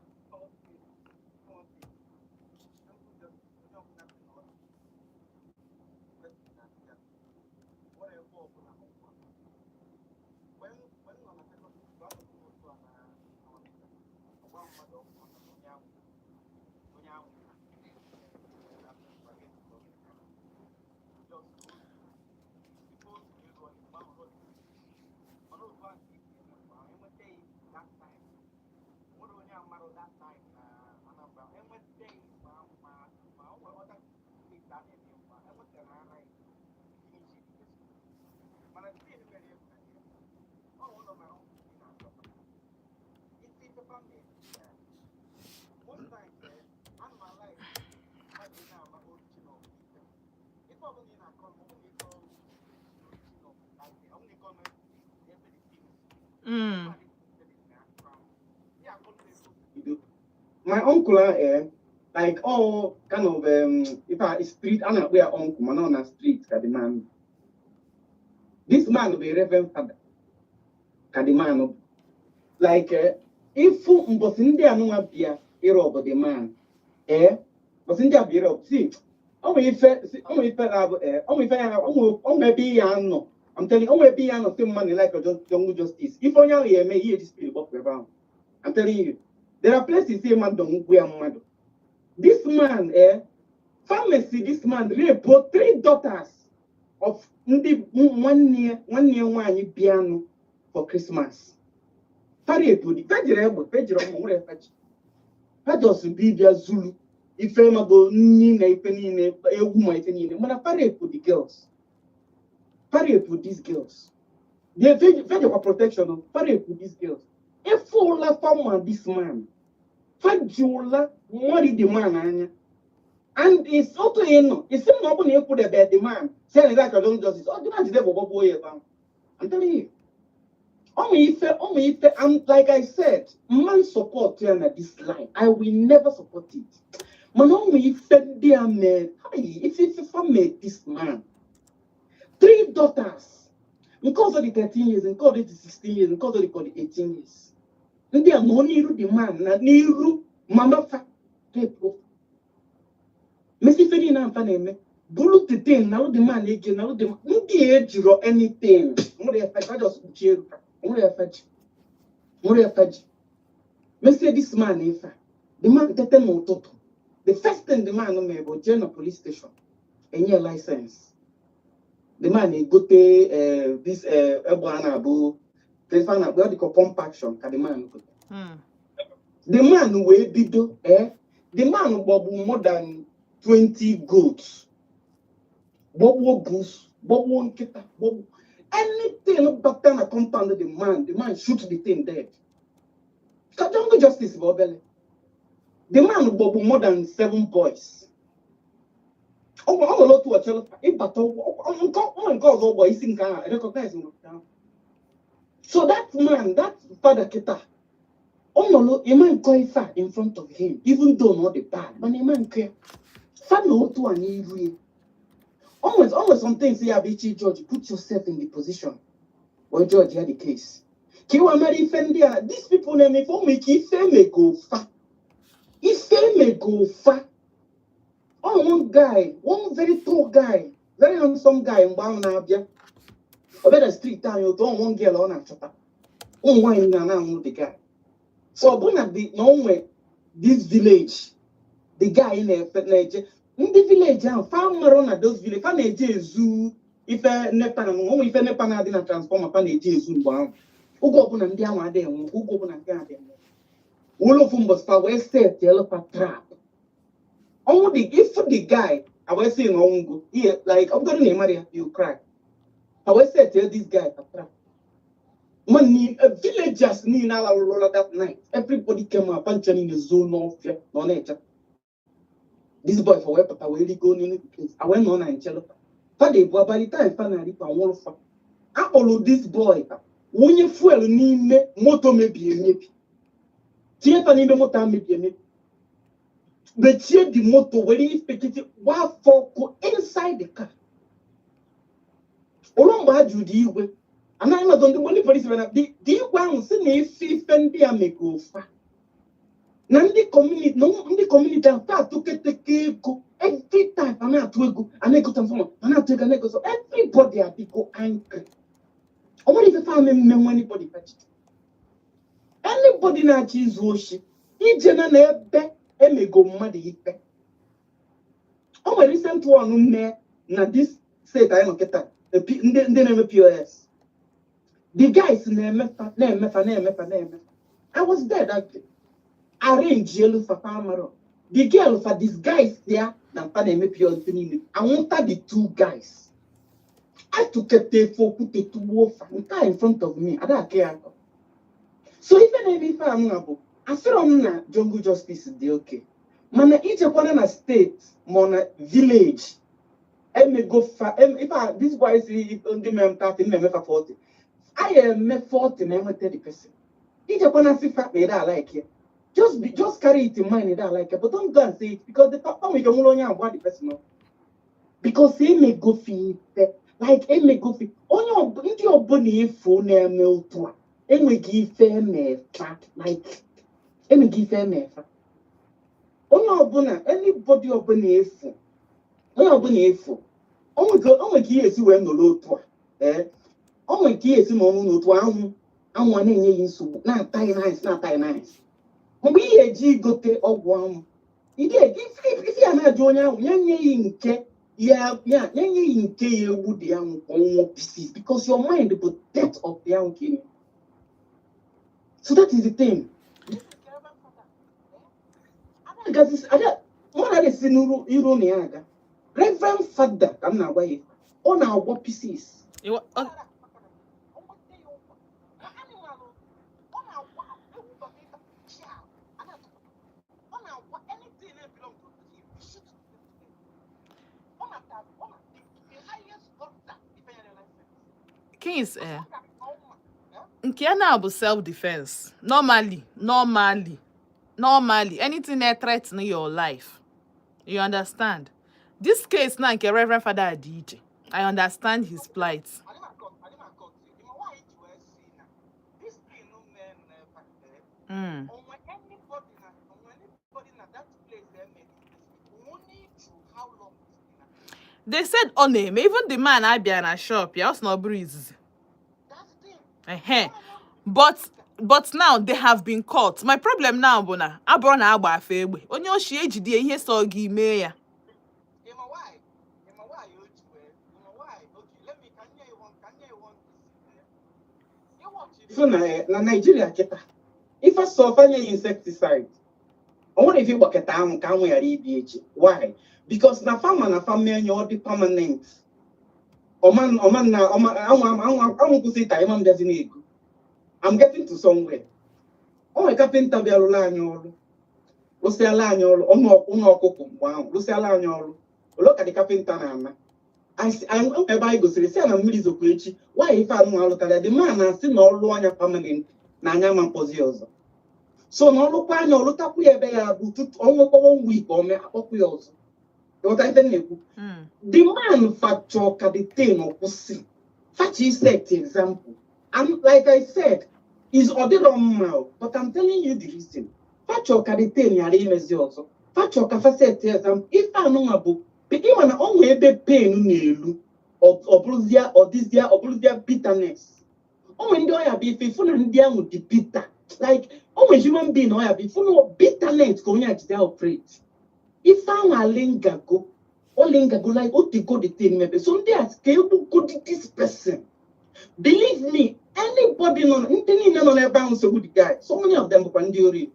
My uncle, like all kind of if I street, a na-akpọ ya uncle, mana ọ na street ka the man. This man bụ a reverend father ka the man bụ. Like ịfụ mbọsị ndị anụnwa bịa ịrob the man, mbọsị ndị a bịa ịrob, see, ọ nwere ife, see, ọ nwere ife na-abụ, ọ nwere ife ya, ọ nwere ebe ihe anọ. I'm telling you, ọ nwere ebe ihe anọ sị mmadụ like jungle justice. Ife onye ahụ ya eme ihe eji spirit gbapụ ebe ahụ. I'm telling you, there are places here mmadụ nwukwu ya mmadụ. This man, pharmacy, this man rape three daughters of ndị nwanne ya nwaanyị bịanụ for Christmas. Fa rape di, fa jiri egbe, fa jiri ọmụ nwere fa ji. Fa just bi bịa zulu ife mago nni na ife niile, ewu ma ife niile, mana fa rape the girls. Fa rape these girls. They fa jikwa protection, fa rape these girls. Ife ụla fama this man. Fa ji ụla nwari the man anya. And it's otu ị nọ, isi m na ọ bụ na ịkwụdebe the man, say na that jungle justice, ọ dị na jide bụ gbagbuo ya ebe ahụ. I'm telling you. Ụmụ ife, ụmụ ife, I'm like I said, man, support ya na this line. I will never support it. Mana ụmụ ife ndị a mee, hi, ife fa mee this man. Three daughters. Nke ọzọ dị 13 years, nke ọzọ dị 16 years, nke ọzọ dị ka ọ dị 18 years. Ndị a nọ n'iru the man na n'iru mama fa rape. Mesi ife niile a fa na-eme. Buru the thing, na the man ege, na the ndị a ejiro anything. Nwere efe, fa just kpuchie elu fa. Nwere efe ji. Nwere efe ji. Mesie this man ife a. The man tete n'ụtụtụ. The first thing the man mere bụ jee na police station. Enye license. The man egote this egbe a na-abụ ife a na-akpọ ọ dịka pump action ka the man gote. The man wee bido the man gbagbu more than 20 goats. Gbagbuo goose, gbagbuo nkịta, gbagbuo anything bata na compound the man shoot the thing dead. Ka jungle justice bụ obele. The man gbagbu more than seven boys. Ọ nwere otu ọchọrọ ịbata nke ọ nke ọzọ gbọ isi nke ahụ recognize nke ahụ. So that man, that father kịta, ọ nọrọ ịma nkọ ife a in front of him, even though na ọ dị bad, mana ịma nke ya. Fa na otu a n'iru ya. O nwere some things ya bụ iche judge, put yourself in the position wee judge ya the case. Ka ịwa mara ife ndị a, these people na-eme ife, o nwere ike ife emego fa. Ife emego fa. Oh, one guy, one very tall guy, very handsome guy mgbe ahụ na-abịa. Ọ bịa na street anyị otu ọ one girl ọ na-achọta. Ụmụ nwaanyị na na-anwụ the guy. So ọ bụ na the na o nwe this village, the guy na-efe na-eje ndị village ahụ fa marụ na those village fa na-eje ezu ife NEPA na onwe ife NEPA na-adị na transformer fa na-eje ezu mgbe ahụ. Oge ọbụla ndị ahụ adịghị enwe, oge ọbụla ndị ahụ adịghị enwe. Wụlụ ofu mbọsị fa wee set fa trap. Ọnwụ dị if the guy I wee sị na ọnwụgo ihe like ọ bụrụ na ị mara ya, you cry. I wee set this guy a trap. Man, villagers niile alarụrụ ụra that night. Everybody came out, pancha niile zoo n'ọfịa na ọ na-eche. This boy for wee pụta wee rigo n'elu the place. A wee nọ na nche fa dị bụ abalị time fa na-arikwa nwụrụ fa. Akpọrọ this boy wụnye fuel n'ime moto mebie emebi. Tinye fa n'ime moto a mebie emebi. Mechie the moto were ife kịtị gbaa afọ ọkụ inside the car. Ụlọ mgbe ha jụrụ dị igwe anaghị nọdụ ndị mgbe ndị polisi bịara dị igwe ahụ si na ife ife ndị a mego fa na ndị community na ndị community ahụ fa atụketeke ego every time a na-atụ ego a na-ego transformer a na-atụ ego a na-ego, so everybody adịgo angry. Ọ nwere ife fa mmenwe anybody fachite anybody na-achọ izu oshi ije na na ebe emego mmadụ ife. O nwere recent one mee na this state anyị nọ kịta, ndị na-eme POS, the guys na-emefa na-emefa na-emefa na-emefa. I was there that day. Arrange elu fa fa amarọ the girl fa disguise ya na fa na-eme POS niile anwụnta. The two guys atụketa efe okwute tugbuo fa nke a in front of me ada aka ya akọ. So ife na-eme ife a nwa bụ asịrọ m na jungle justice dị oke, mana ijekwana na state ma ọ na village emego fa ife a this boy si ndị mere m 30 m na-emefa 40 anyị eme 40 na enweta the person ijekwana sifa na ị like ya, just carry it in mind ị like it, but don't go and say it because the fact nwere ike nwụrụ onye agwa the person ọ because emego fi ife like emego fi onye ndị ọbụla efu na-eme otu a enweghị ife emefa like enweghị ife emefa onye ọbụla anybody ọbụla efu onye ọbụla efu o nwere ka ihe esi wee nọrọ otu a ee o nwere ka ihe esi n'ọnụ n'otu anwụ anwụ a na-enye ya nsogbu na-ata ya nice na-ata ya nice mgbe ị ga-eji gote ọgwụ anwụ ife ya na-ajụ onye ahụ ya nye ya nke ya ya ya nye ya nke ya egbu dị anwụ ka ọ nwụọ pieces because your mind bụ death of the anwụ ka ị na. So that is the thing. Mụ na esi n'iru iru na ya aga Reverend Father ka m na-agwa ya ọ na-agwọ pieces. Kings, Nke ya na bụ self defense. Normally, anything that threaten your life, you understand? This case na nke Reverend Father dị iche. I understand his plight. Adị m akọ ịma nwaanyị ji wee si na this thing mee n'ebe a, onwe anybody na that place eme this, onwe ịjụ how long this thing na They said ọ na-eme. Even the man abịa na shop ya, ọ sị na ọ bụrụ izizi. That's the thing. Ehe. But now they have been caught. My problem now bụ na abụrụ na agba afa egbe onye oshi ejide ihe sọ gị mee ya. Ịma why? Ịma why o ji wee? Ịma why? Okay, let me ka nye you one, ka nye you one this. Ịwatch. So na Naijiria kịta, ife sọ fanye insecticide, o nwere ife ịgbakọta anwụ ka anwụ ghara ibi echi. Why? Because na farmer na farm enye ọ dị permanent. Ọma ọma na ọma anwụ anwụ anwụ kwụsị ịta ịma mbịazi na-ego. I'm getting to somewhere. O nwere carpenter bịarụla anyị ọrụ, rụsịala anyị ọrụ ụnọ ụnọ ọkụkọ mgbe ahụ, rụsịala anyị ọrụ. Ole ka dị carpenter na-ana? Ebe anyị gosiri si ya na mmiri zokwa echi, nwaanyị ife anụ alụtara ya, the man na-asị na ọlụ anya permanent na anya ma mkpọzi ọzọ. So na ọlụkwa anya ọlụtakwu ya ebe ya bụ tutu ọnwekwa one week ome akpọkwu ya ọzọ. Ịghọta ife m na-ekwu? Mm. The man factor ka the thing kwụsị fachi set example, and like I said, is ọdịrọ mma o, but I'm telling you the reason factor ka the thing ghara imezi ọzọ, factor ka fa set example. Ife anụnwa bụ ịma na ọ nwee ebe pain na-elu, ọ bụrụzia ọ dịzịa, ọ bụrụzia bitterness. O nwere ndị ọya bụ ife ịfụ na ndị ahụ dị bitter, like o nwere human being ọya bụ ịfụ na bitterness ka onye a jide operate. Ife ahụ alingago, olingago, like otego the thing mebe. So ndị a ka egbugodi this person. Believe me, anybody nọ, ndị niile nọ n'ebe ahụ nsogbu the guy, so many of them bụkwa ndị ori,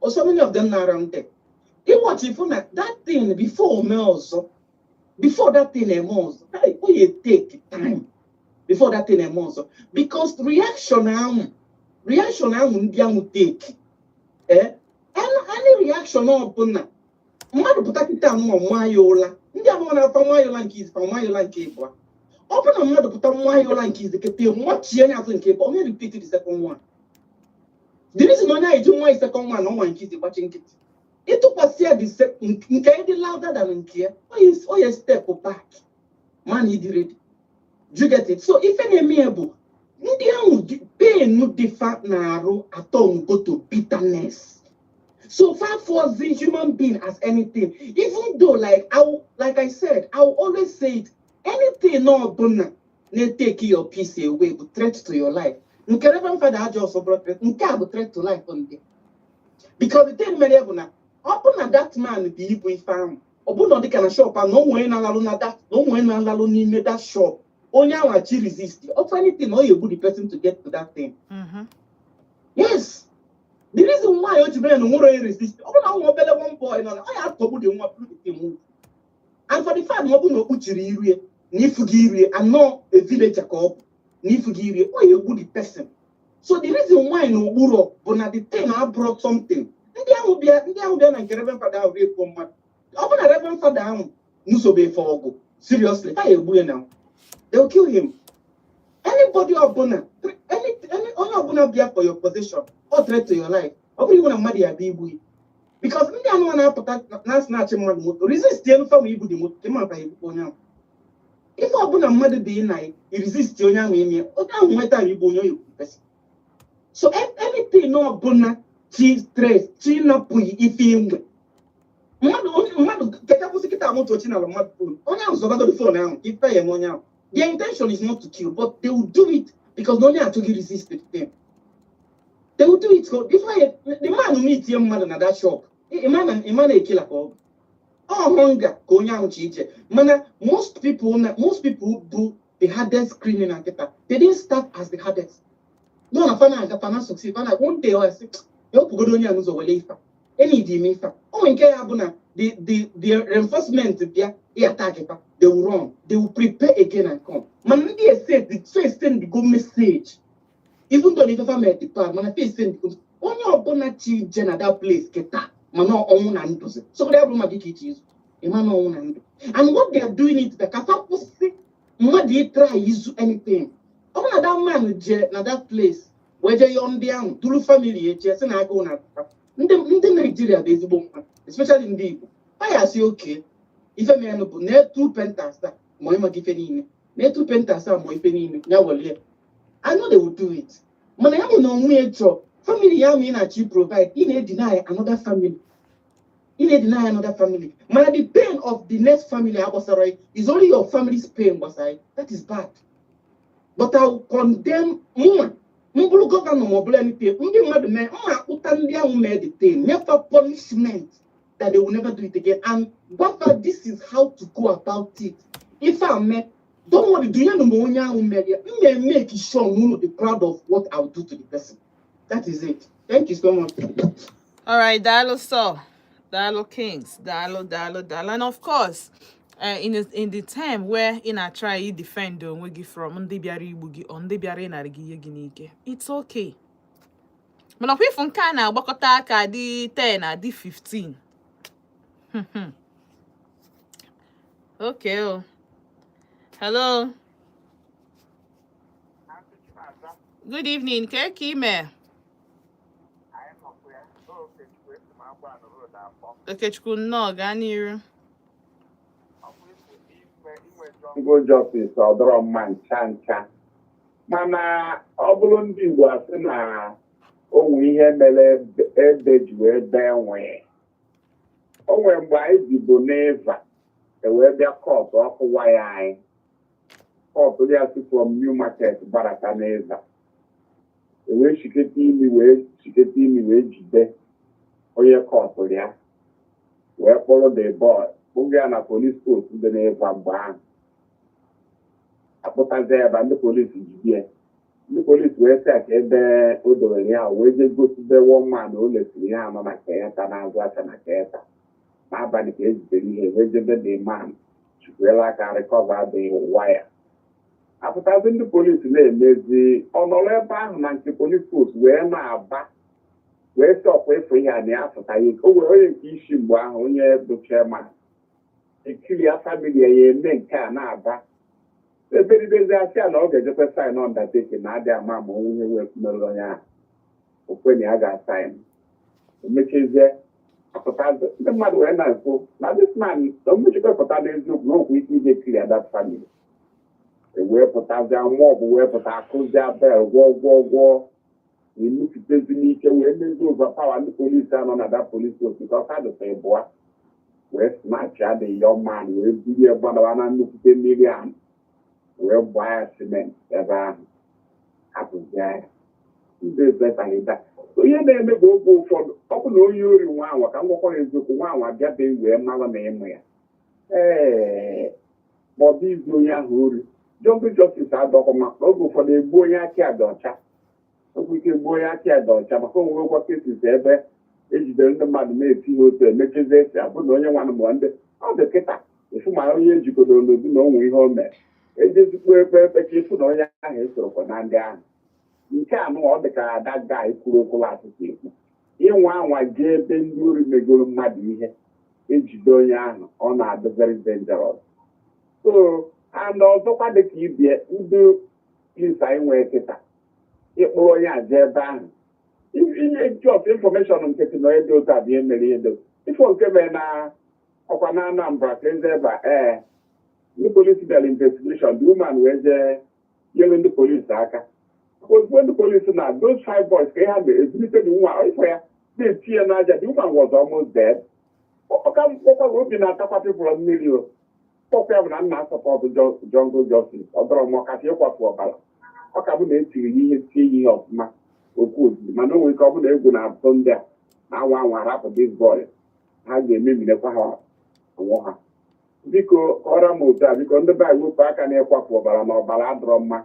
or so many of them na around there. Ịwatch ifu na that thing before ome ọzọ, before that thing eme ọzọ, hey, o ye take time before that thing eme ọzọ, because reaction ahụ ndị ahụ take, any reaction ọbụla mmadụ pụta kịta anụnwa nwa ya ụla, ndị anụnwa na-afa nwa ya ụla nke izi, fa nwa ya ụla nke ịbụa. Ọ bụrụ na mmadụ pụta nwa ya ụla nke izi kịta, nwachie ya azụ nke ịbụa, onye repeat the second one. The reason onye ahụ eji nwa ya second one, ọnwa nke izi gbachi nkịtị, ịtụkwasị ya the nke dị louder than nke ya, onye step back man ịdị ready. Do you get it? So ife na-eme ya bụ ndị ahụ pain dịfa na-arụ atọ go to bitterness. So far for the human being as anything, even though like I said, I will always say it, anything ọbụla na-take your peace away bụ threat to your life. Nke Reverend Father ajọ ọsọ bụrụ threat, nke a bụ threat to life ndị. Because the thing mere bụ na ọ bụ na that man bụ ibu ife ahụ, ọ bụ na ọ dịka na shop a na o nwere na-alalụ na that na o nwere na-alalụ n'ime that shop, onye ahụ achi resist of anything, ọ ga-egbu the person to get to that thing. Yes. The reason why o ji mere na nwere onye resist, ọ bụrụ na nwa obele one boy nọ na ọ ya atọgbu dị nwa bụrụ the thing move. And for the fact na ọ bụ na o kpuchiri iru ya na ifu gị iru ya anọ, a villager ka ọ bụ na ifu gị iru ya, ọ ya egbu the person. So the reason why na okpuru bụ na the thing abụrụ something ndị ahụ bịa na nke Reverend Father ahụ rape mmadụ. Ọ bụ na Reverend Father ahụ nụsobe efe ọgụ seriously, ha ya egbu ya now. They will kill him. Anybody ọbụla, any onye ọbụla bịa for your position or threat to your life, ọ bụrụ iwu na mmadụ ya bịa igbu ya, because ndị anụmanụ na-apụta na snatch mmadụ moto, resist elu fa ibu dị moto ịma maka egbukwa onye ahụ. Ife ọbụla mmadụ dị na resist onye ahụ ime, onye ahụ nweta igbu onye oyibo person. So anything ọbụla chi stress chi napụghị ife inwe mmadụ, onye mmadụ keke kwụsị kịta moto chi nara mmadụ phone, onye ahụ zọbagoro phone ahụ, ife ya eme onye ahụ. Their intention is not to kill, but they will do it because na onye achọghị resist the thing. They will do it. So if I the man meet ihe mmadụ na that shop, ịma na ekila ka ọ bụ ọ hunger ka onye ahụ chi ije. Mana most people bụ the hardest criminal kịta, they didn't start as the hardest. No, na fana aga fana succeed fana one day, ọ sị ewepụgodo onye a n'ụzọ were ife a enyi dị ime ife a. O nwere nke ya bụ na the reinforcement bịa ị attack fa, they will run, they will prepare again and come. Mana ndị ese the first send go message, even though ife fa mere the plan, mana first send go onye ọbụla chi je na that place kịta, mana ọnwụ na ndụzi. So ya bụrụ maka ike iche izu ịma na ọnwụ na ndụ. And what they are doing it ka fa kwụsị mmadụ ịtry izu anything. Ọ bụ na that man je na that place. Wee jee yọọ ndị ahụ duru family eche sị na agụụ na ndị Naijiria bụ ezigbo mma, especially ndị Igbo. Ha ya asị oke ife merenụ bụ na etu pentas a ma ịmaka ife niile na etu pentas a ma ife niile ya welie. I know they will do it. Mana ya bụ na onwe ya chọọ family ya ma ị na-achọ provide, ị na-edeny another family, ị na-edeny another family. Mana the pain of the next family agbasara is only your family's pain gbasara. That is bad. But I will condemn. Mụnwa m bụrụ governor ma ọ bụrụ anything, ndị mmadụ mee mma akpụta ndị ahụ mee the thing, nyefa punishment that they will never do it again, and gwafa, this is how to go about it. Ife a mee, don't worry, dunyenụ m onye ahụ mere ya, m na-emeke sure na unu dị proud of what I will do to the person. That is it. Thank you so much. All right, Dalo sir, Dalo Kings, Dalo, Dalo, Dalo, and of course, in the time where ị na-try defend onwe gị from ndị bịara igbu gị or ndị bịara ịnara gị ihe gị n'ike, it's okay. Mana ọkwa ifu nke a na-agbakọta aka dị 10 adị 15. Okay. Oh. Hello. Good evening. Ke ka ime? Anyị nọkwa ya n'Okechukwu esi m agba road afọ. Okechukwu, nnọọ, gaa n'iru. Ọ bụ ime inwe Jungle justice ọ dọrọ mma ncha ncha, mana ọ bụrụ ndị Igbo asị na o nwe ihe mere ebe ji wee bee nwee. O nwere mgbe anyị bibo n'ịva ewee bịa cut ọkụ waya anyị, cut ya si from New Market gbadata n'ịva, ewee shiketa imi, wee shiketa imi, wee jide onye cutụrụ ya, wee kpọrọ the boy kpụga ya na police post dị n'ịva. Mgbe ahụ akpụtazie ebe ndị polisi jide ya, ndị polisi wee sị ya ka ebe o dowere ya, wee jee gosibe one man o lesiri ya anọ na Kenyatta na-azụ aka na Kenyatta n'abalị ka ejidere ihe, wee jebe the man chukwuela aka recover the wire. Apụtazi ndị polisi na-emezi ọ nọrọ ebe ahụ na nke police post wee na-aba, wee sị ọkwa ịfụ ihe a na ya apụta ya. O nwere onye nke isi mgbe ahụ, onye bụ chairman ekiri ya, family ya eme nke a na-aba eberibezi, asị ya na ọ ga-ejekwa sign undertaking na adị ama ma onwe ihe wee mere onye ahụ okwe na ya ga-asign. Emechezie, apụtazi ndị mmadụ wee na-ekwu na this man na omechikwa pụta n'eziokwu na okwu ike ije clear that family. Ewee pụtazie mob wee pụta, akụzie bell, gwọ gwọ gwọ, enufutezi n'ike wee mezie overpower ndị polisi anọ na that police post because ha dịta ịbụa, wee snatch ya the young man, wee bulie gbadawa na nnukwute mmiri ahụ, wee gbaa ya cement ebe ahụ, hapụzie ya. Ndị ezetaghịda onye na-eme bụ oge ụfọdụ ọ bụ na onye ori nwa anwa ka m gwakwa ya eziokwu, nwa anwa bịabeghị wee mara na ịmụ ya ee ma ọ bụ izu onye ahụ ori. Jungle justice adọkọ ma oge ụfọdụ egbu onye aka ya dị ọcha, okwu ike gbuo onye aka ya dị ọcha, maka onwewekwa cases ebe ejidere ndị mmadụ na-eti ha otu, emechezie esi abụ na onye nwanụ ma ndị ọ dị kịta ịfụ ma onye ejikodoro n'obi na onwe ihe o mere, ejezikwa ekpe ekpe ka ịfụ na onye ahụ esorokwa na ndị ahụ. Nke a nụ ọ dị ka ada guy kwuru okwu asịsị ekwu ịnwa anwa jee ebe ndị ori megoro mmadụ ihe, ejide onye ahụ, ọ na-adị very dangerous. So and ọzọkwa dị ka ibie, ndị polisi anyị nwee kịta, ịkpụrụ onye a jee ebe ahụ, inye just information nkịtị na onye dị otu a bụ ihe mere ihe dị ifo nke mere na ọkwa na Anambra ka eze ebe a. Ee, ndị polisi bịara investigation, the woman wee jee nyere ndị polisi aka. Ozugbo ndị polisi na those five boys ka ihe ha mere ezulite the woman, ifo ya na-eti ya n'aja, the woman was almost dead. Ọka mkpọkwa obi na-atakwa people mmiri o kpọkwa ya bụ na nna support jungle justice. Ọ dọrọ m ọkacha ịkwafu ọbara, ọ ka bụ na etiri ya ihe, tie ya ihe ọfụma okwu ozugbo, mana o nwere ike ọ bụ na egwu na-atụ ndị a na-anwa anwa rapụ this boy, ha ga-ememinekwa ha onwe ha. Biko kọrọ m otu a, biko, ndị be anyị wepụ aka na-ịkwafu ọbara, na ọbara adọrọ mma,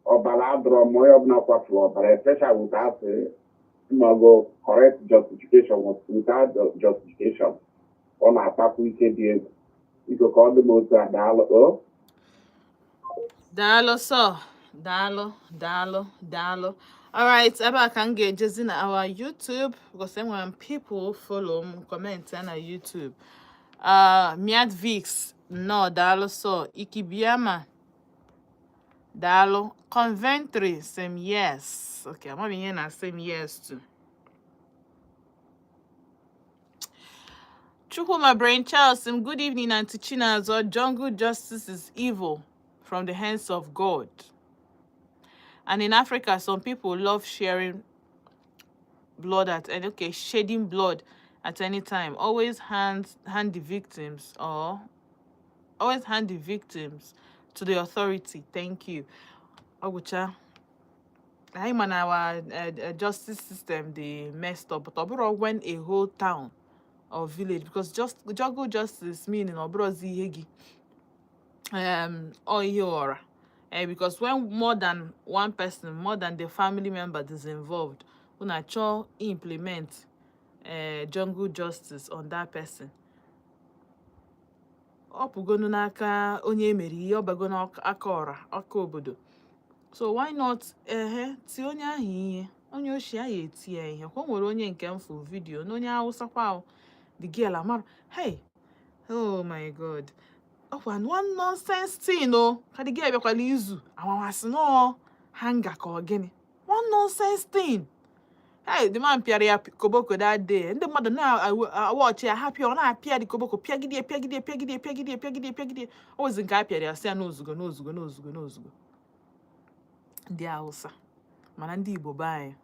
ọbara adọrọ mma. Onye ọbụla kwafuru ọbara, especially without mago correct justification, without justification, ọ na-akpakwu ike dị egwu. Biko ka ọ dị m otu a. Daalụ o. Daalụ sọ, daalụ, daalụ, daalụ. Alright, ebe a ka m ga-ejezi na our YouTube because enwere m people follow m comment ya na YouTube. Miat Vix, nnọọ, daalụ sọ. Ikibiama. Daalụ. Coventry same, yes. Okay, amaghị ihe na same yes to. Chukwuma Brain Charles, good evening, Auntie Chinazo. Jungle justice is evil from the hands of God. And in Africa, some people love sharing blood at any, okay, shedding blood at any time. Always hand the victims or always hand the victims to the authority. Thank you. Ogucha. Anyị ma na our justice system dey messed up, but ọ bụrụ when a whole town or village, because just jungle justice meaning ọ bụrụzi ihe gị or ihe ọra, because when more than one person, more than the family member is involved, una chọọ implement jungle justice on that person, ọ pụgonu n'aka onye emere ihe, ọ bago n'aka ọra, aka obodo. So why not ehe tie onye ahụ ihe, onye oshi ya eti ya ihe kwa. O nwere onye nke m fụ video na onye Hausa kwa, the girl amara. Hey, oh my God, ọkwa one nonsense thing o ka the girl bịakwala izu amamasị nọọ hanga ka ọ gịnị, one nonsense thing. Hey, the man pịara ya koboko that day. Ndị mmadụ na-awọchị ya, ha pịa, ọ na-apịa dị koboko, pịagide, pịagide, pịagide, pịagide, pịagide, pịagide. O wezi nke a pịara ya, sị ya n'ozugo, n'ozugo, n'ozugo, n'ozugo. Ndị Hausa, mana ndị Igbo be anyị,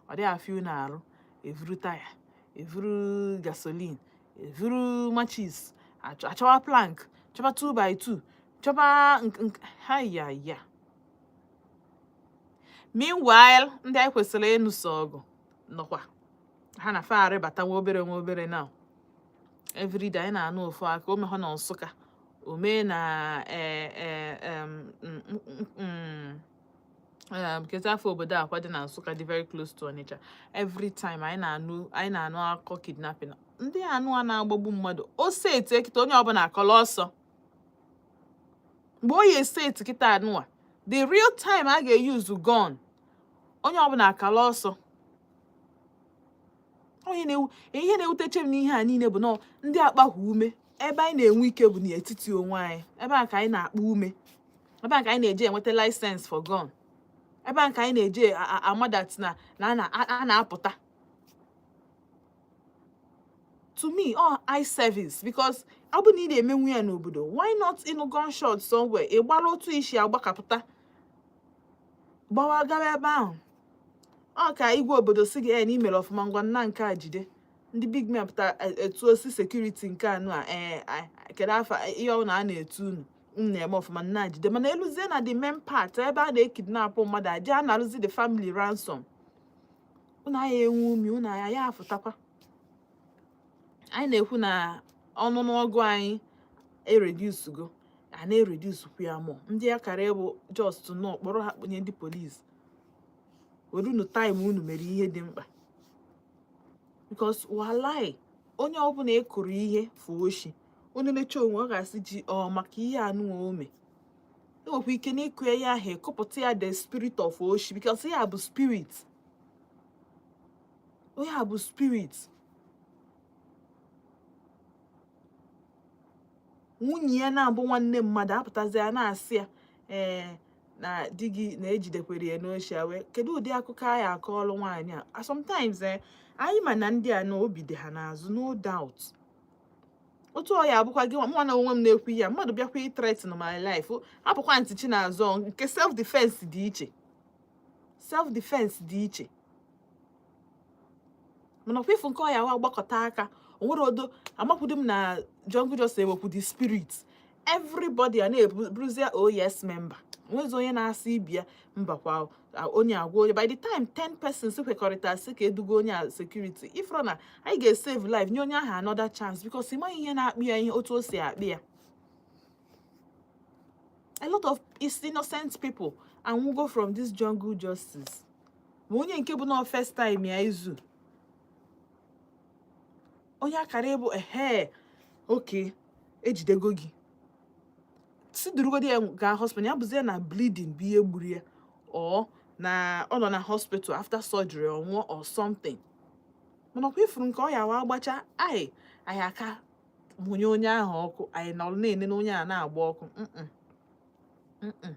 ọ dịghị afịa unu arụ evuru taya, evuru gasoline, evuru matches, achọwa plank, chọba 2 by 2, chọba ha ya ya. Meanwhile, ndị anyị kwesịrị ịnụso ọgụ nọkwa ha na fa arịbata nwa obere nwa obere. Now everyday anyị na-anụ ofu aka o mehọ na Nsụka, o mee na kezi afọ obodo akwa dị na Nsụka dị very close to Onitsha. Every time anyị na-anụ akụkọ kidnapping. Ndị anụ a na-agbagbu mmadụ, o seti kịta, onye ọbụla akọla ọsọ. Mgbe o yi eseti kịta anụa, the real time a ga-eyuzu gun, onye ọbụla akala ọsọ. Onye na-ewu ihe na-ewuteche m n'ihe a niile bụ na ndị akpahụ ume ebe anyị na-enwe ike bụ n'etiti onwe anyị. Ebe a ka anyị na-akpa ume, ebe a ka anyị na-eje enweta license for gun, ebe a ka anyị na-eje amadat na a na-apụta. To me, all eye service, because ọ bụ na ị na-emenwu ya n'obodo, why not ịnụ gunshot somewhere, ị gbara otu isi agbakapụta gbawa gawa ebe ahụ? Ọ ka igwe obodo si gị na imere ọfụma, ngwa nna nke a jide ndị big men pụta etu osi security nke anụ a, ee, kedu afa ihe ọ na a na-etu unu m na-eme ọfụma, nna jide. Mana eluzie na the main part ebe a na-ekidnapụ mmadụ, aje a na-arụzi the family ransom, unu agha enwe umi, unu agha ya afụtakwa. Anyị na-ekwu na ọnụnụọgụ anyị eredusugo, a na-eredusukwu ya mụ. Ndị akara ịbụ just nọ kpọrọ ha kponye ndị police, were unu time unu mere ihe dị mkpa, because walai, onye ọbụla ekụrụ ihe fụ oshi, onye na-eche onwe ọ ga-asị ji ọ maka ihe anụnwa ome. Enwekwa ike n'ịkụ ya ahụ, ekụpụta ya the spirit of oshi, because ya bụ spirit, onye a bụ spirit. Nwunye ya na-abụ nwanne mmadụ apụtazi ya na-asị ya ee na di gị na-ejidekwere ya n'oshi. Wee kedu ụdị akụkọ anyị akọọlụ nwaanyị a? Sometimes anyị ma na ndị a na obi dị ha n'azụ, no doubt. Otu ọ ya abụkwa gị nwa na onwe m na-ekwu ihe a, mmadụ bịakwa threaten my life, hapụkwa ntị chi n'azụ. Nke self defense dị iche, self defense dị iche. Mana ọkwa ifu nke ọ ya wa gbakọta aka, o nwere odo amakwudo m na jungle just ewekwu the spirit. Everybody a na-eburuzie oh yes member, nwezi onye na-asị ibi ya mbakwa, onye agwa onye. By the time 10 persons kwekọrịta sị ka edugo onye a security, ifro na anyị ga-esave life, nye onye ahụ another chance, because ị maghị ihe na-akpị ya, ihe otu o si akpị ya. A lot of innocent people anwụgo from this jungle justice. Ma onye nke bụ na first time ya izu onye akara ịbụ ehe oke ejidego gị, si durugodi ya gaa hospital, ya bụzie na bleeding bụ ihe gburu ya, or na ọ nọ na hospital after surgery ọ nwụọ or something. Mana ọkwa ifuru nke ọ ya wa agbacha anyị, anyị aka mụnye onye ahụ ọkụ, anyị nọrọ na-ene na onye a na-agba ọkụ. Mm-mm. Mm-mm.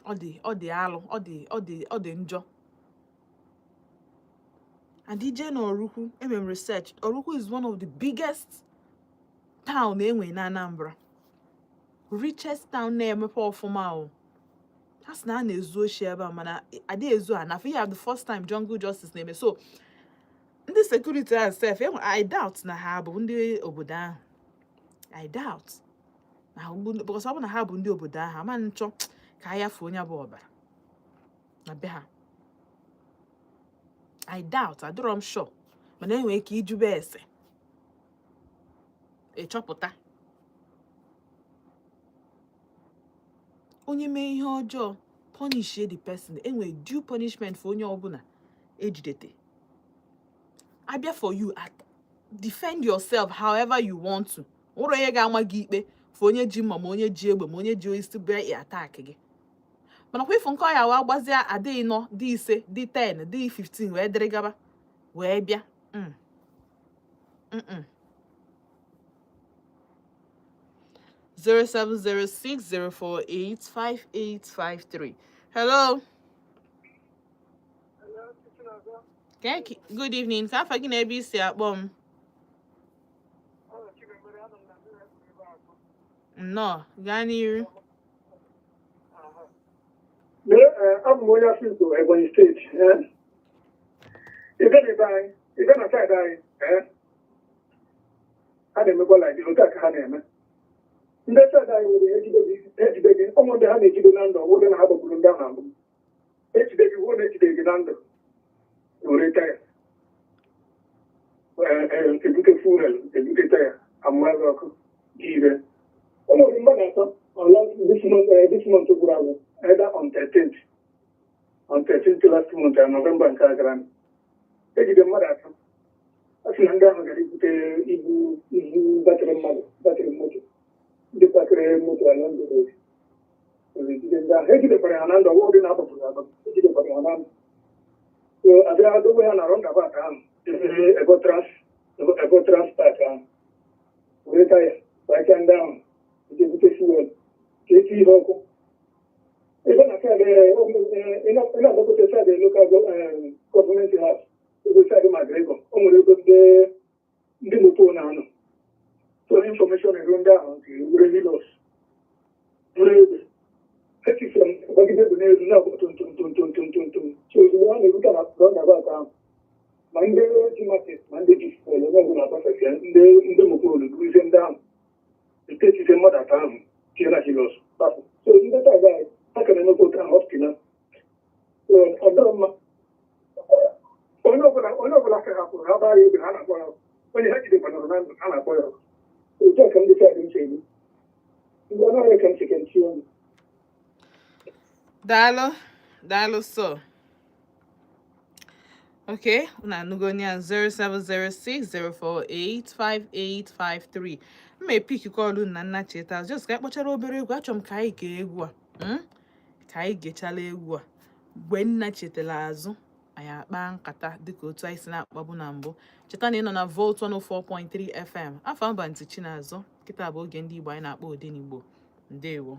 Ọ dị alụ, ọ dị njọ. And ije na Oraukwu, emere m research, Oraukwu is one of the biggest town enwe na Anambra, richest town na-emepe ọfụma. O ha sị na a na-ezu oshi ebe a, mana adị ezu a na ya the first time jungle justice na-eme. So ndị security ahụ sef, I doubt na ha bụ ndị obodo ahụ. I doubt na ha bụ, because ọ bụ na ha bụ ndị obodo ahụ, ama nchọ ka a yafuo onye bụ ọbara na be ha. I doubt, adịrọ m sure, mana enwere ike ijube ese ịchọpụta. Onye mee ihe ọjọọ, punish the person. Enwere due punishment for onye ọbụla ejidete. Abịa for you at defend yourself however you want to. Nwere onye ga-ama gị ikpe for onye ji mma, ma onye ji egbe, ma onye ji isi bịa attack gị. Mana kwa ifu nke ọya wee gbazie, adịghị nọ dị 5, dị 10, dị 15, wee dịrị gaba wee bịa. 07060485853. Hello. Good evening. Ka afa gị na ebe isi akpọ m? Nnọọ, gaa n'iru. Abụ m onye Afikpo, Ebonyi Steeti. Ị bịa n'ebe anyị, ị bịa na side anyị, ha na-emekwa like otu a ka ha na-eme. Ndị side anyị nwere ejide gị, ejide gị, ụmụ ndị ha na-ejide na ndụ, ọ bụrụ na ha gbagburu ndị ahụ agbụ. Ejide gị, hụ na ejide gị na ndụ, were taya. Ebute fuel, ebute taya, amụma gị ọkụ, gị ire. Ụmụ mmadụ atọ on last this month gwụrụ agwụ, either on 13th, on 13th last month and November nke a gara, ejide mmadụ atọ. A sị na ndị ahụ gara ibute ibu battery mmadụ, battery moto, ndị pakịrị moto ala ndụ. Ejide ndị ahụ, ejidekwara ha na ndụ. Ọwụ dị na agbapụrụ agbapụ, ejidekwara ha na ndụ. So abịa dobe ha na roundabout ahụ, ebe Ebo Trans Park ahụ, were taya gbachaa ndị ahụ, eji ebute fuel ka eti ihe ọkụ. Ebe na side ị na-agbagote side local government house, ebe side McGregor, o nwere ebe ndị moto na-anọ. So information eru ndị ahụ ntị, were Hilux buru egbe, etifere m gbagide egbe n'elu na-agba tum tum tum tum tum tum tum. So ozugbo ha na-erute na roundabout ahụ, ma ndị ji market ma ndị ji fuel, onye ọbụla agbasasịa. Ndị mopolu buruzie ndị ahụ, etetizie mmadụ atọ ahụ tinye na Hilux, kpapụ. So ndị side anyị, ha ka na-emekwa otu ahụ up to now. So ọ dịrọ mma. Onye ọbụla ka hapụrụ ha gbaa ya egbe, ha na-akpọ ya ọkụ. Onye ha jidekwanụrụ na ndụ, ha na-akpọ ya ọkụ. Otu a ka ndị side m si eme. Ndị ọnụ ka m si ka nchi ọnụ. Daalụ, daalụ. So okay, unu anụgo ya, 07060485853. M e pick call na nna cheta, just ka anyị kpọchara obere egwu. Achọrọ m ka anyị gee egwu a, Ka anyị gechala egwu a, mgbe nna chetara azụ, anyị akpa nkata dịka otu anyị si na-akpabu na mbụ. Cheta na ị nọ na Volt 104.3 FM. Afọ mba ntị Chinazụ. Kịta bụ oge ndị Igbo anyị na-akpọ Odenigbo. Ndewo.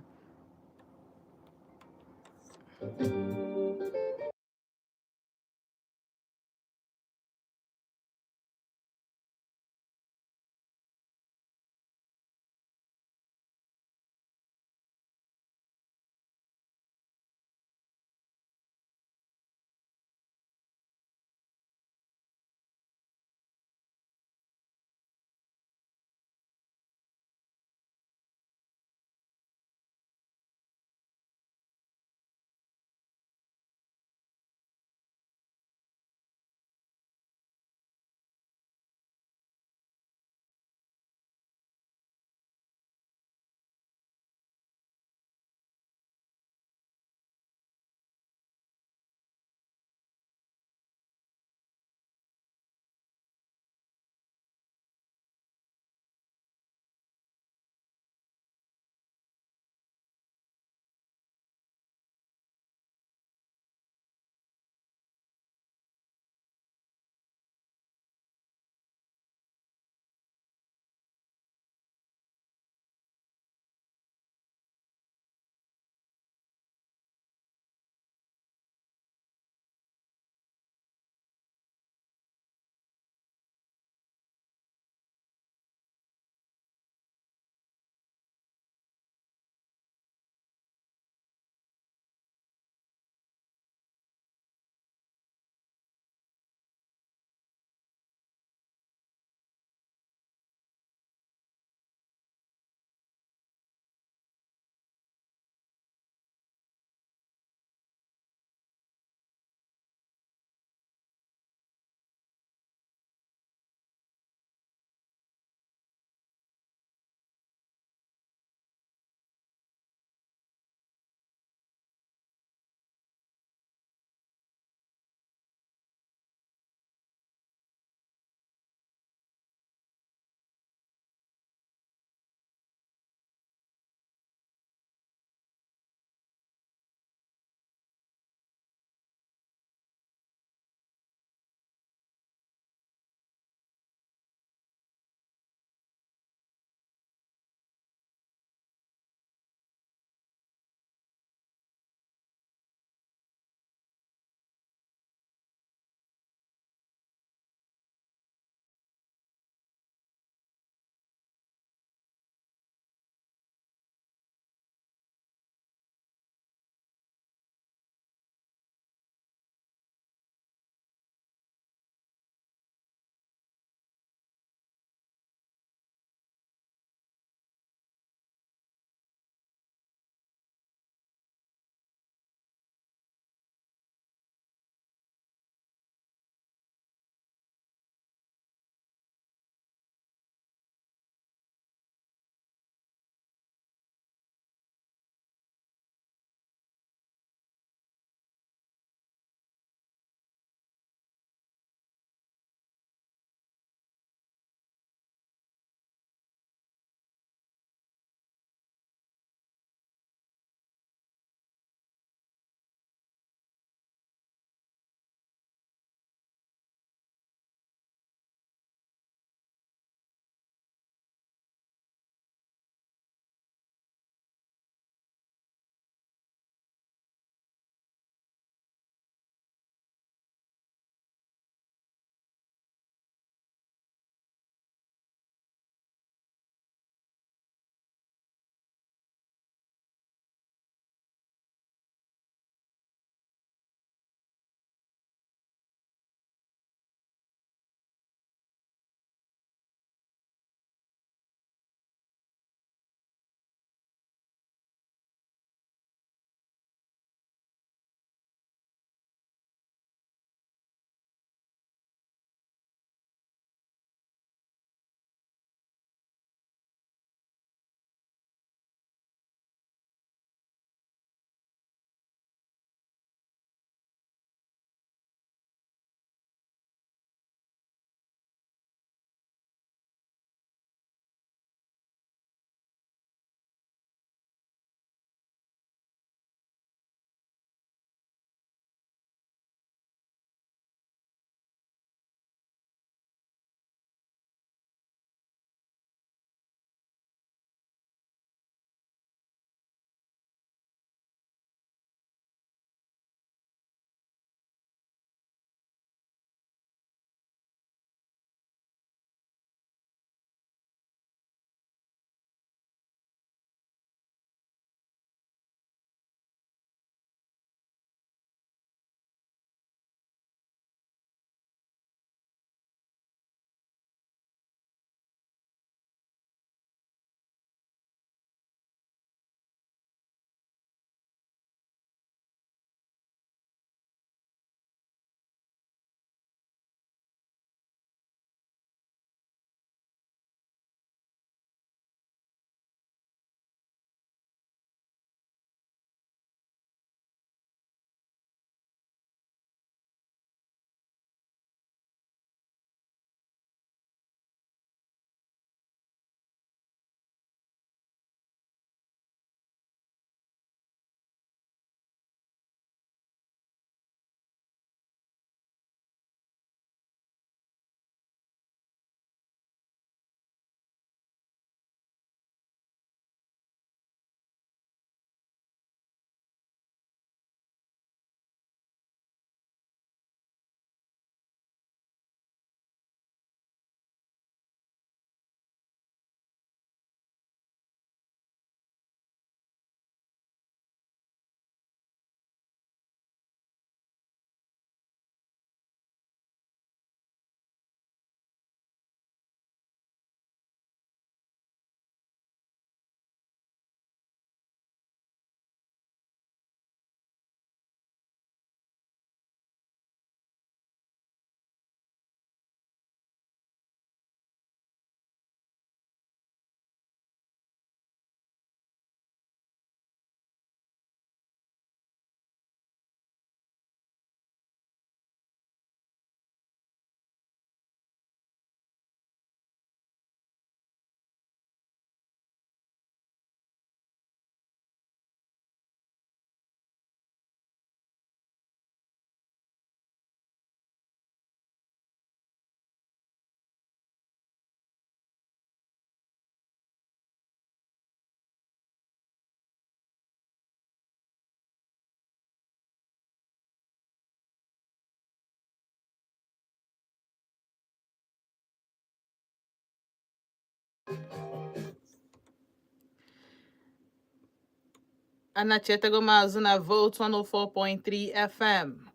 Anachetago m azụ na Volt 104.3 FM.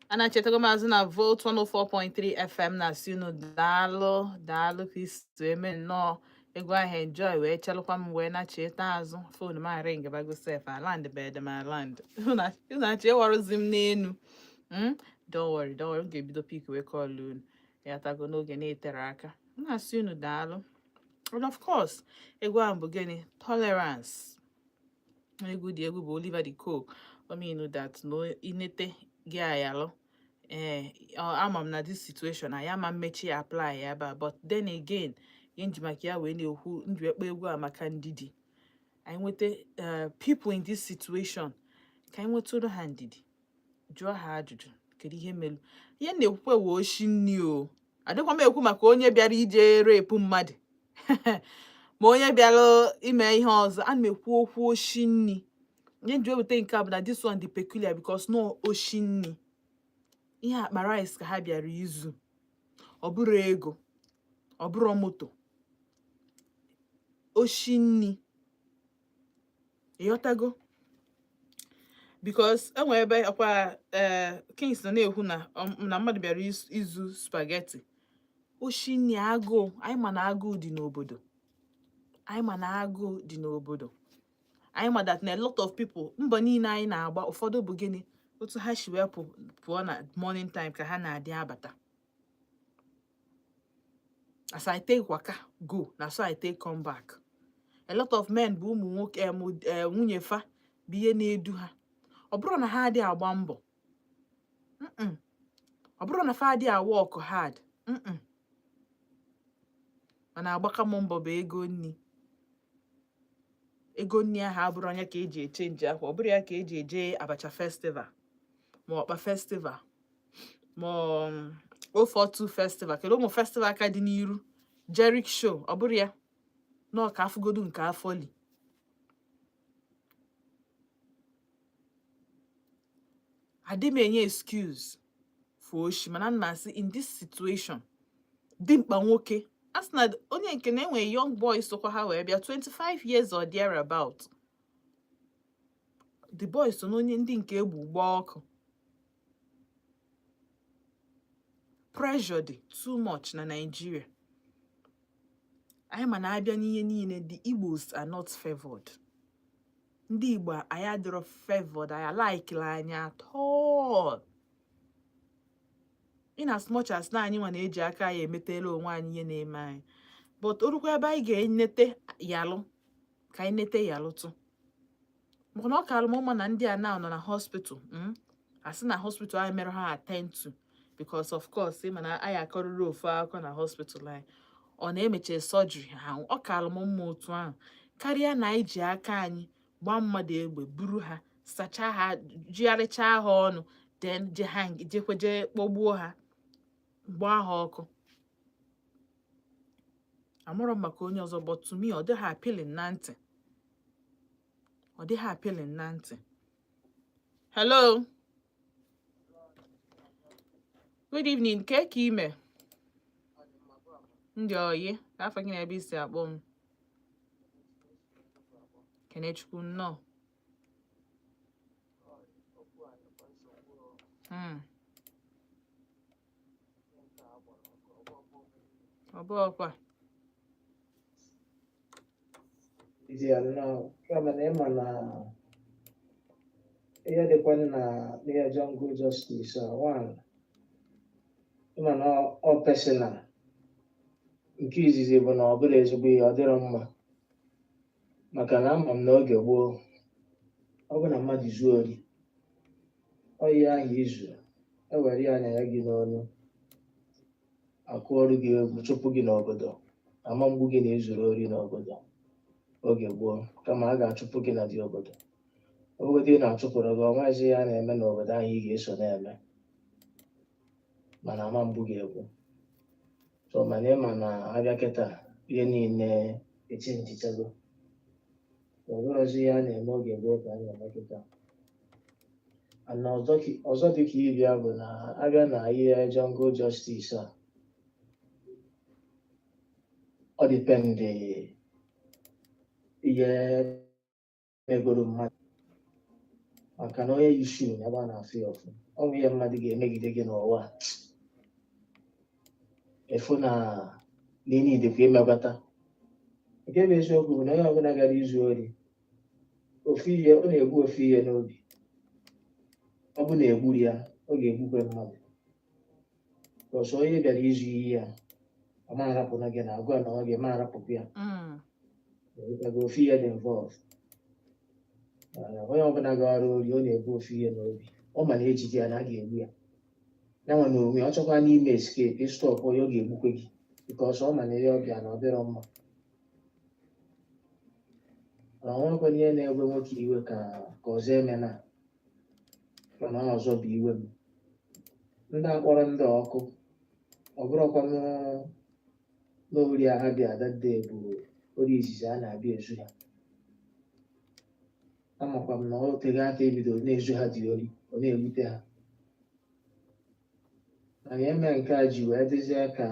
Anachetago m azụ na Volt 104.3 FM na-asị unu daalụ, daalụ ka isi wee mee nnọọ egwu ahụ enjoy wee chelụkwa m wee nacheta azụ. Phone m ring bago sef, aland bed m aland unu achọ ịwarụzi m n'enu. Don't worry, don't worry, m ga-ebido pick wee call unu ya tago n'oge na-etere aka. M na-asị unu daalụ. And of course, egwu ahụ bụ gịnị? Tolerance. Egwu dị egwu bụ Oliver De Coque. O mean that no inete gị ayalụ. Ee, ama m na this situation anyị ama mmechi ya apply ya ebe a, but then again, ihe nji maka ya wee na-ekwu nji ekpe egwu a maka ndidi anyị nweta people in this situation, ka anyị nwetụrụ ha ndidi, jụọ ha ajụjụ, kedu ihe melu. Ihe m na-ekwukwe wee oshi nni o adịkwa m ekwu maka onye bịara ije rape mmadụ ma onye bịara ime ihe ọzọ. Ana m ekwu okwu oshi nni. Ihe nji wepụta nke a bụ na this one dị peculiar because no oshi nni, ihe akpa rice ka ha bịara izu. Ọ bụrụ ego, ọ bụrụ moto, oshi nni, ịghọtago? Because enwe ebe ọkwa ee Kings nọ na-ekwu na na mmadụ bịara izu spaghetti, oshi nni. Agụụ anyị ma na agụụ dị n'obodo anyị, ma na agụụ dị n'obodo anyị, ma that na a lot of people, mbọ niile anyị na-agba, ụfọdụ bụ gịnị, otu ha si wee pụọ na morning time ka ha na-adị abata. As I take waka go, na so I take come back. A lot of men bụ ụmụ nwoke nwunye fa bụ ihe na-edu ha. Ọ bụrụ na ha adịghị agba mbọ, ọ bụrụ na fa adịghị work hard, mana agbaka m mbọ bụ ego nni. Ego nni ahụ abụrụ onye ka eji echange akwa, ọ bụrụ ya ka eji eje abacha festival, ma ọkpa festival, ma 042 festival. Kedu ụmụ festival ka dị n'iru? Jerick Show. Ọ bụrụ ya nọọ ka afụgodu nke afọ li. Adị m enye excuse for oshi, mana ana m asị in this situation, dimkpa nwoke a sị na onye nke na enwe young boy sokwa ha wee bịa, 25 years or thereabout. The boy so n'onye ndị nke egbu gbaa ọkụ. Pressure dị too much na Nigeria. Anyị ma na abịa n'ihe niile, the Igbos are not favored. Ndị Igbo anyị adịrọ favored, anyị alaikila anyị at all, in as much as na anyị nwa na-eji aka anyị emetela onwe anyị ihe na-eme anyị, but orukwa ebe anyị ga-enete yalụ ka anyị nete yalụtụ, maka na ọ kaara m mma na ndị a now nọ na hospital, asị na hospital anyị mere ha attend to, because of course ị ma na anyị akọrịrị ofu akụkọ na hospital anyị ọ na-emeche surgery ha. Ọ kaara m mma otu ahụ karịa na anyị ji aka anyị gbaa mmadụ egbe, buru ha, sachaa ha, jigharịchaa ha ọnụ, then je ha jekwe jee kpọgbuo ha, gbaa ha ọkụ. Amụrọ m maka onye ọzọ, but to me, ọ dịghị appealing na ntị, ọ dịghị appealing na ntị. Hello, good evening. Ke ka ime, ndị oyi? Afọ gị na ebe isi akpọ m? Kenechukwu, nnọọ. Okwu a nọkwa nsogbu o. Nke a gbara ọkụ ọgbọ ọgbọ. Ọ bụ ọkwa. Iji ya nnọọ, kama na ịma na ihe dịkwa na ihe jungle justice a, one, ịma na ọ personal. Nke izizi bụ na ọ bụrụ ezigbo ihe, ọ dịrọ mma, maka na ama m n'oge gboo, ọ bụ na mmadụ zuo ori, ọ ihe ahụ izu ewere ya anya ya gị n'ọnụ, akụọrụ gị egwu, chụpụ gị n'obodo, ama mgbu gị na izuru ori n'obodo oge gboo, kama a ga-achụpụ gị na dị obodo. Ọ bụgodị na achụpụrụ gị, ọnwazi ya na-eme n'obodo ahụ ị ga-eso na-eme, mana ama mgbu gị egwu. So mana ịma na abịa kịta, ihe niile echenjichago. Ọ bụrụzi ihe a na-eme oge gboo ka a na-eme kịta. Ana ọzọ dị ka ịbịa bụ na abịa na ihe jungle justice a, Ọ depend ihe megoro mmadụ, maka na onye yi shoe na ebe a na-afụ ya ọfụ. Ọ bụ ihe mmadụ ga-emegide gị n'ụwa a. Efu na n'ile idekwa imegwata. Nke bụ eziokwu bụ na onye ọbụla gara izu ori, ofu ihe ọ na-egbu, ofu ihe n'obi, ọ bụ na egburu ya, ọ ga-egbukwe mmadụ. Ọsọ onye bịara izu ihe ya, ọ ma arapụna gị na agwa na ọ ga-eme arapụkwa ya. Ịghọtago? Ofu ihe dị involve. Mana onye ọbụla gara ori, ọ na-ebu ofu ihe n'obi, ọ ma na ejide ya na a ga-egbu ya. Ya nwa na onwe ya, ọ chọkwa n'ime escape, ịstop onye ọ ga-egbukwe gị, because ọ ma na ihe ọbịa na ọ dịrọ mma. Na ọ nwekwana ihe na-ewe nwoke iwe ka ọzọ emena, mana ọ ọzọ bụ iwe m. Ndị akpọrọ ndị ọkụ, ọ bụrụkwa n'ori a ha bịa that day bụ ori izizi a na-abịa ezu ha. Amakwa m na ọ tego aka ebidoro na-ezu ha dị ori, ọ na-ewute ha. Mana eme nke a ji wee dịzie ka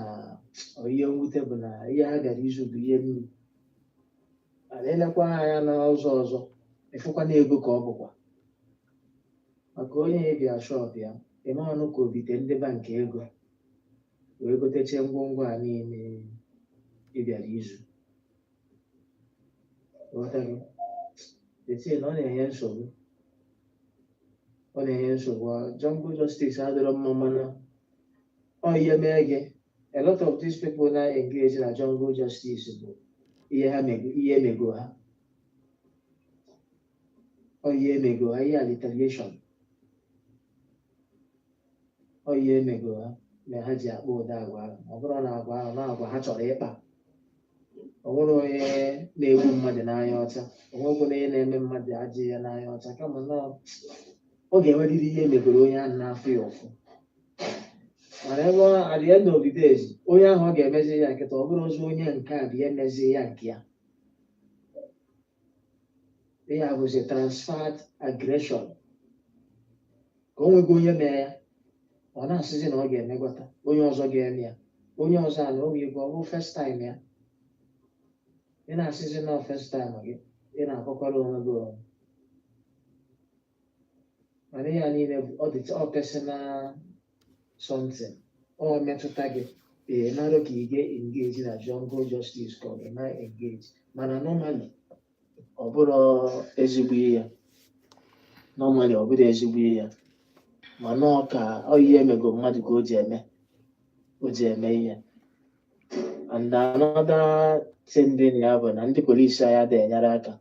ọ ihe mwute bụ na ihe ha bịara izu bụ ihe mmiri. Mana elekwa ha anya n'ụzọ ọzọ, ịfụkwa na ego ka ọ bụkwa maka onye bịa shop ya eme ọnụ ka obite ndị bankị ego wee gotechie ngwongwo a niile ị bịara izu. Ghọtago? Etie na ọ na-enye nsogbu, ọ na-enye nsogbu. Jungle justice adịrọ mma, mana ọ ihe mee gị. A lot of these people na engage na jungle justice bụ ihe ha mego, ihe emego ha, ọ ihe emego ha, ihe a retaliation, ọ ihe emego ha mere ha ji akpa ụdị agwa ahụ. Ọ bụrụ na agwa ahụ na agwa ha chọrọ ịkpa, ọ nwere onye na-egbu mmadụ n'anya ọcha, o nwekwana onye na-eme mmadụ ajọ ya n'anya ọcha, kama na ọ ga-enwerịrị ihe emegoro onye ahụ na-afụ ya ụfụ. Mana ebe ọ at the end of the days, onye ahụ ọ ga-emezi ya nkịta, ọ bụrụ ọzọ onye nke a bụ ihe mezi ya nke ya, ihe a bụzi transferred aggression, ka o nwego onye mee ya, ọ na-asịzi na ọ ga-emegwata onye ọzọ ga-eme ya, onye ọzọ a na o nwere ike ọ bụ first time ya. Ị na-asịzi na first time gị, ị na-akọkwara onwe gị onwe. Mana ihe a niile bụ ọ dị ọ personal something, ọ metụta gị. Ee, narụ ka ị ga-engage na jungle justice ka ọ ga na engage, mana normally ọ bụrụ ezigbo ihe, normally ọ bụrụ ezigbo ihe, mana ọ ka ọ ihe emego mmadụ ka o ji eme ihe. And another thing dị na ya bụ na ndị polisi anyị adịghị enyere aka.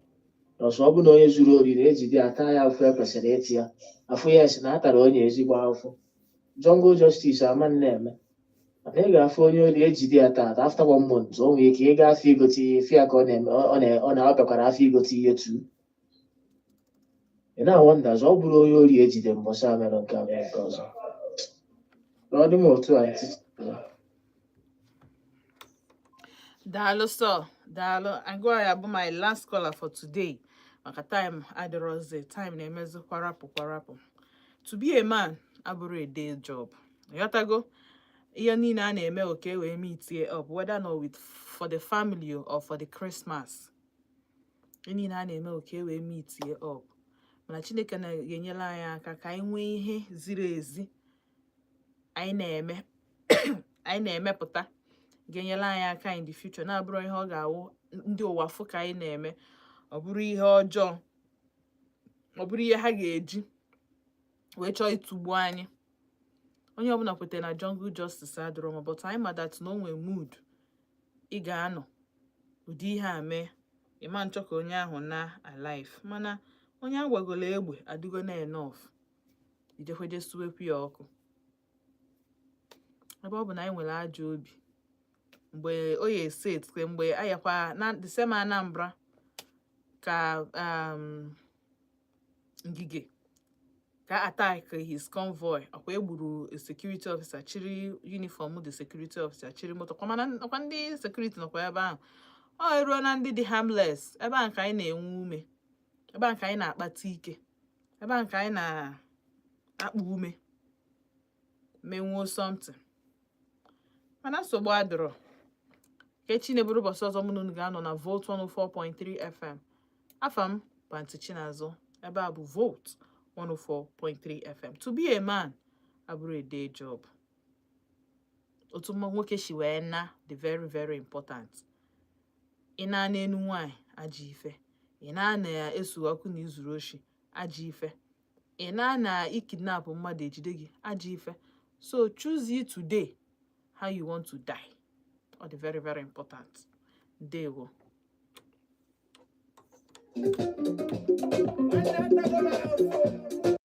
Ọsọ ọ bụ na onye zuru ori na-ejide ata ya afụ e kwesịrị ịtị ya afụ ya, esi na a tara onye ezigbo afụ, jungle justice ama na-eme. Mana ị ga-afụ onye ori ejide ya taata, after one month o nwere ike ịga afọ igote ihe, fịa ka ọ na-eme, ọ bịakwara afọ igote ihe tu. Ị na-awonder, ọ bụrụ onye ori ejide mbọsị a mere nke a, mere nke ọzọ. Ọ dị m otu a ntị. Daalụ sọ, daalụ. Agụa ya bụ my last caller for today, maka time adịrọzi, time na-emezi kwarapụ kwarapụ. To be a man abụrụ a day job. Ịghọtago? Ihe niile a na-eme oke wee meet up, whether not with for the family or for the Christmas, ihe niile a na-eme oke wee meet up. Mana Chineke na-enyere anyị aka ka anyị nwee ihe ziri ezi anyị na-eme, anyị na-emepụta ga-enyere anyị aka in the future, na-abụrụ ihe ọ ga-awụ ndị ụwa fụ ka anyị na-eme, ọ bụrụ ihe ọjọọ, ọ bụrụ ihe ha ga-eji wee chọọ ịtụgbu anyị. Onye ọbụla kwetara na jungle justice adịrọ mma, but anyị ma that na o nwee mood ị ga-anọ ụdị ihe a mee, ịma nchọ ka onye ahụ na alive. Mana onye agwagolo egbe adịgo na enough, ijekweje suwekwu ya ọkụ. Ebe ọ bụ na anyị nwere ajọ obi mgbe o ya ese mgbe ayakwa na the same Anambra ka Ngige ka attack his convoy, ọkwa egburu a security officer chiri uniform, the security officer chiri moto kwa. Mana ọkwa ndị security nọkwa ebe ahụ, ọ eruo na ndị dị harmless. Ebe ahụ ka anyị na-enwe ume, ebe ahụ ka anyị na-akpata ike, ebe ahụ ka anyị na-akpa ume menwuo something. Mana nsogbu adịrọ. Ka echi na-eburu ụbọchị ọzọ, mụ na unu ga-anọ na Volt 104.3 FM. Afa m bụ Aunty Chinazụ. Ebe a bụ Volt 104.3 FM. To be a man abụrụ a day job. Otu mma nwoke si wee na dị very, very important. Ị na n'enu nwaanyị, ajọ ife. Ị na na-esu ọkụ na izuru oshi, ajọ ife. Ị na na ikidnap mmadụ, ejide gị, ajọ ife. So choose you today how you want to die. Ọ dị very, very important. Ndewo. Nwanne, atago m ahụhụ.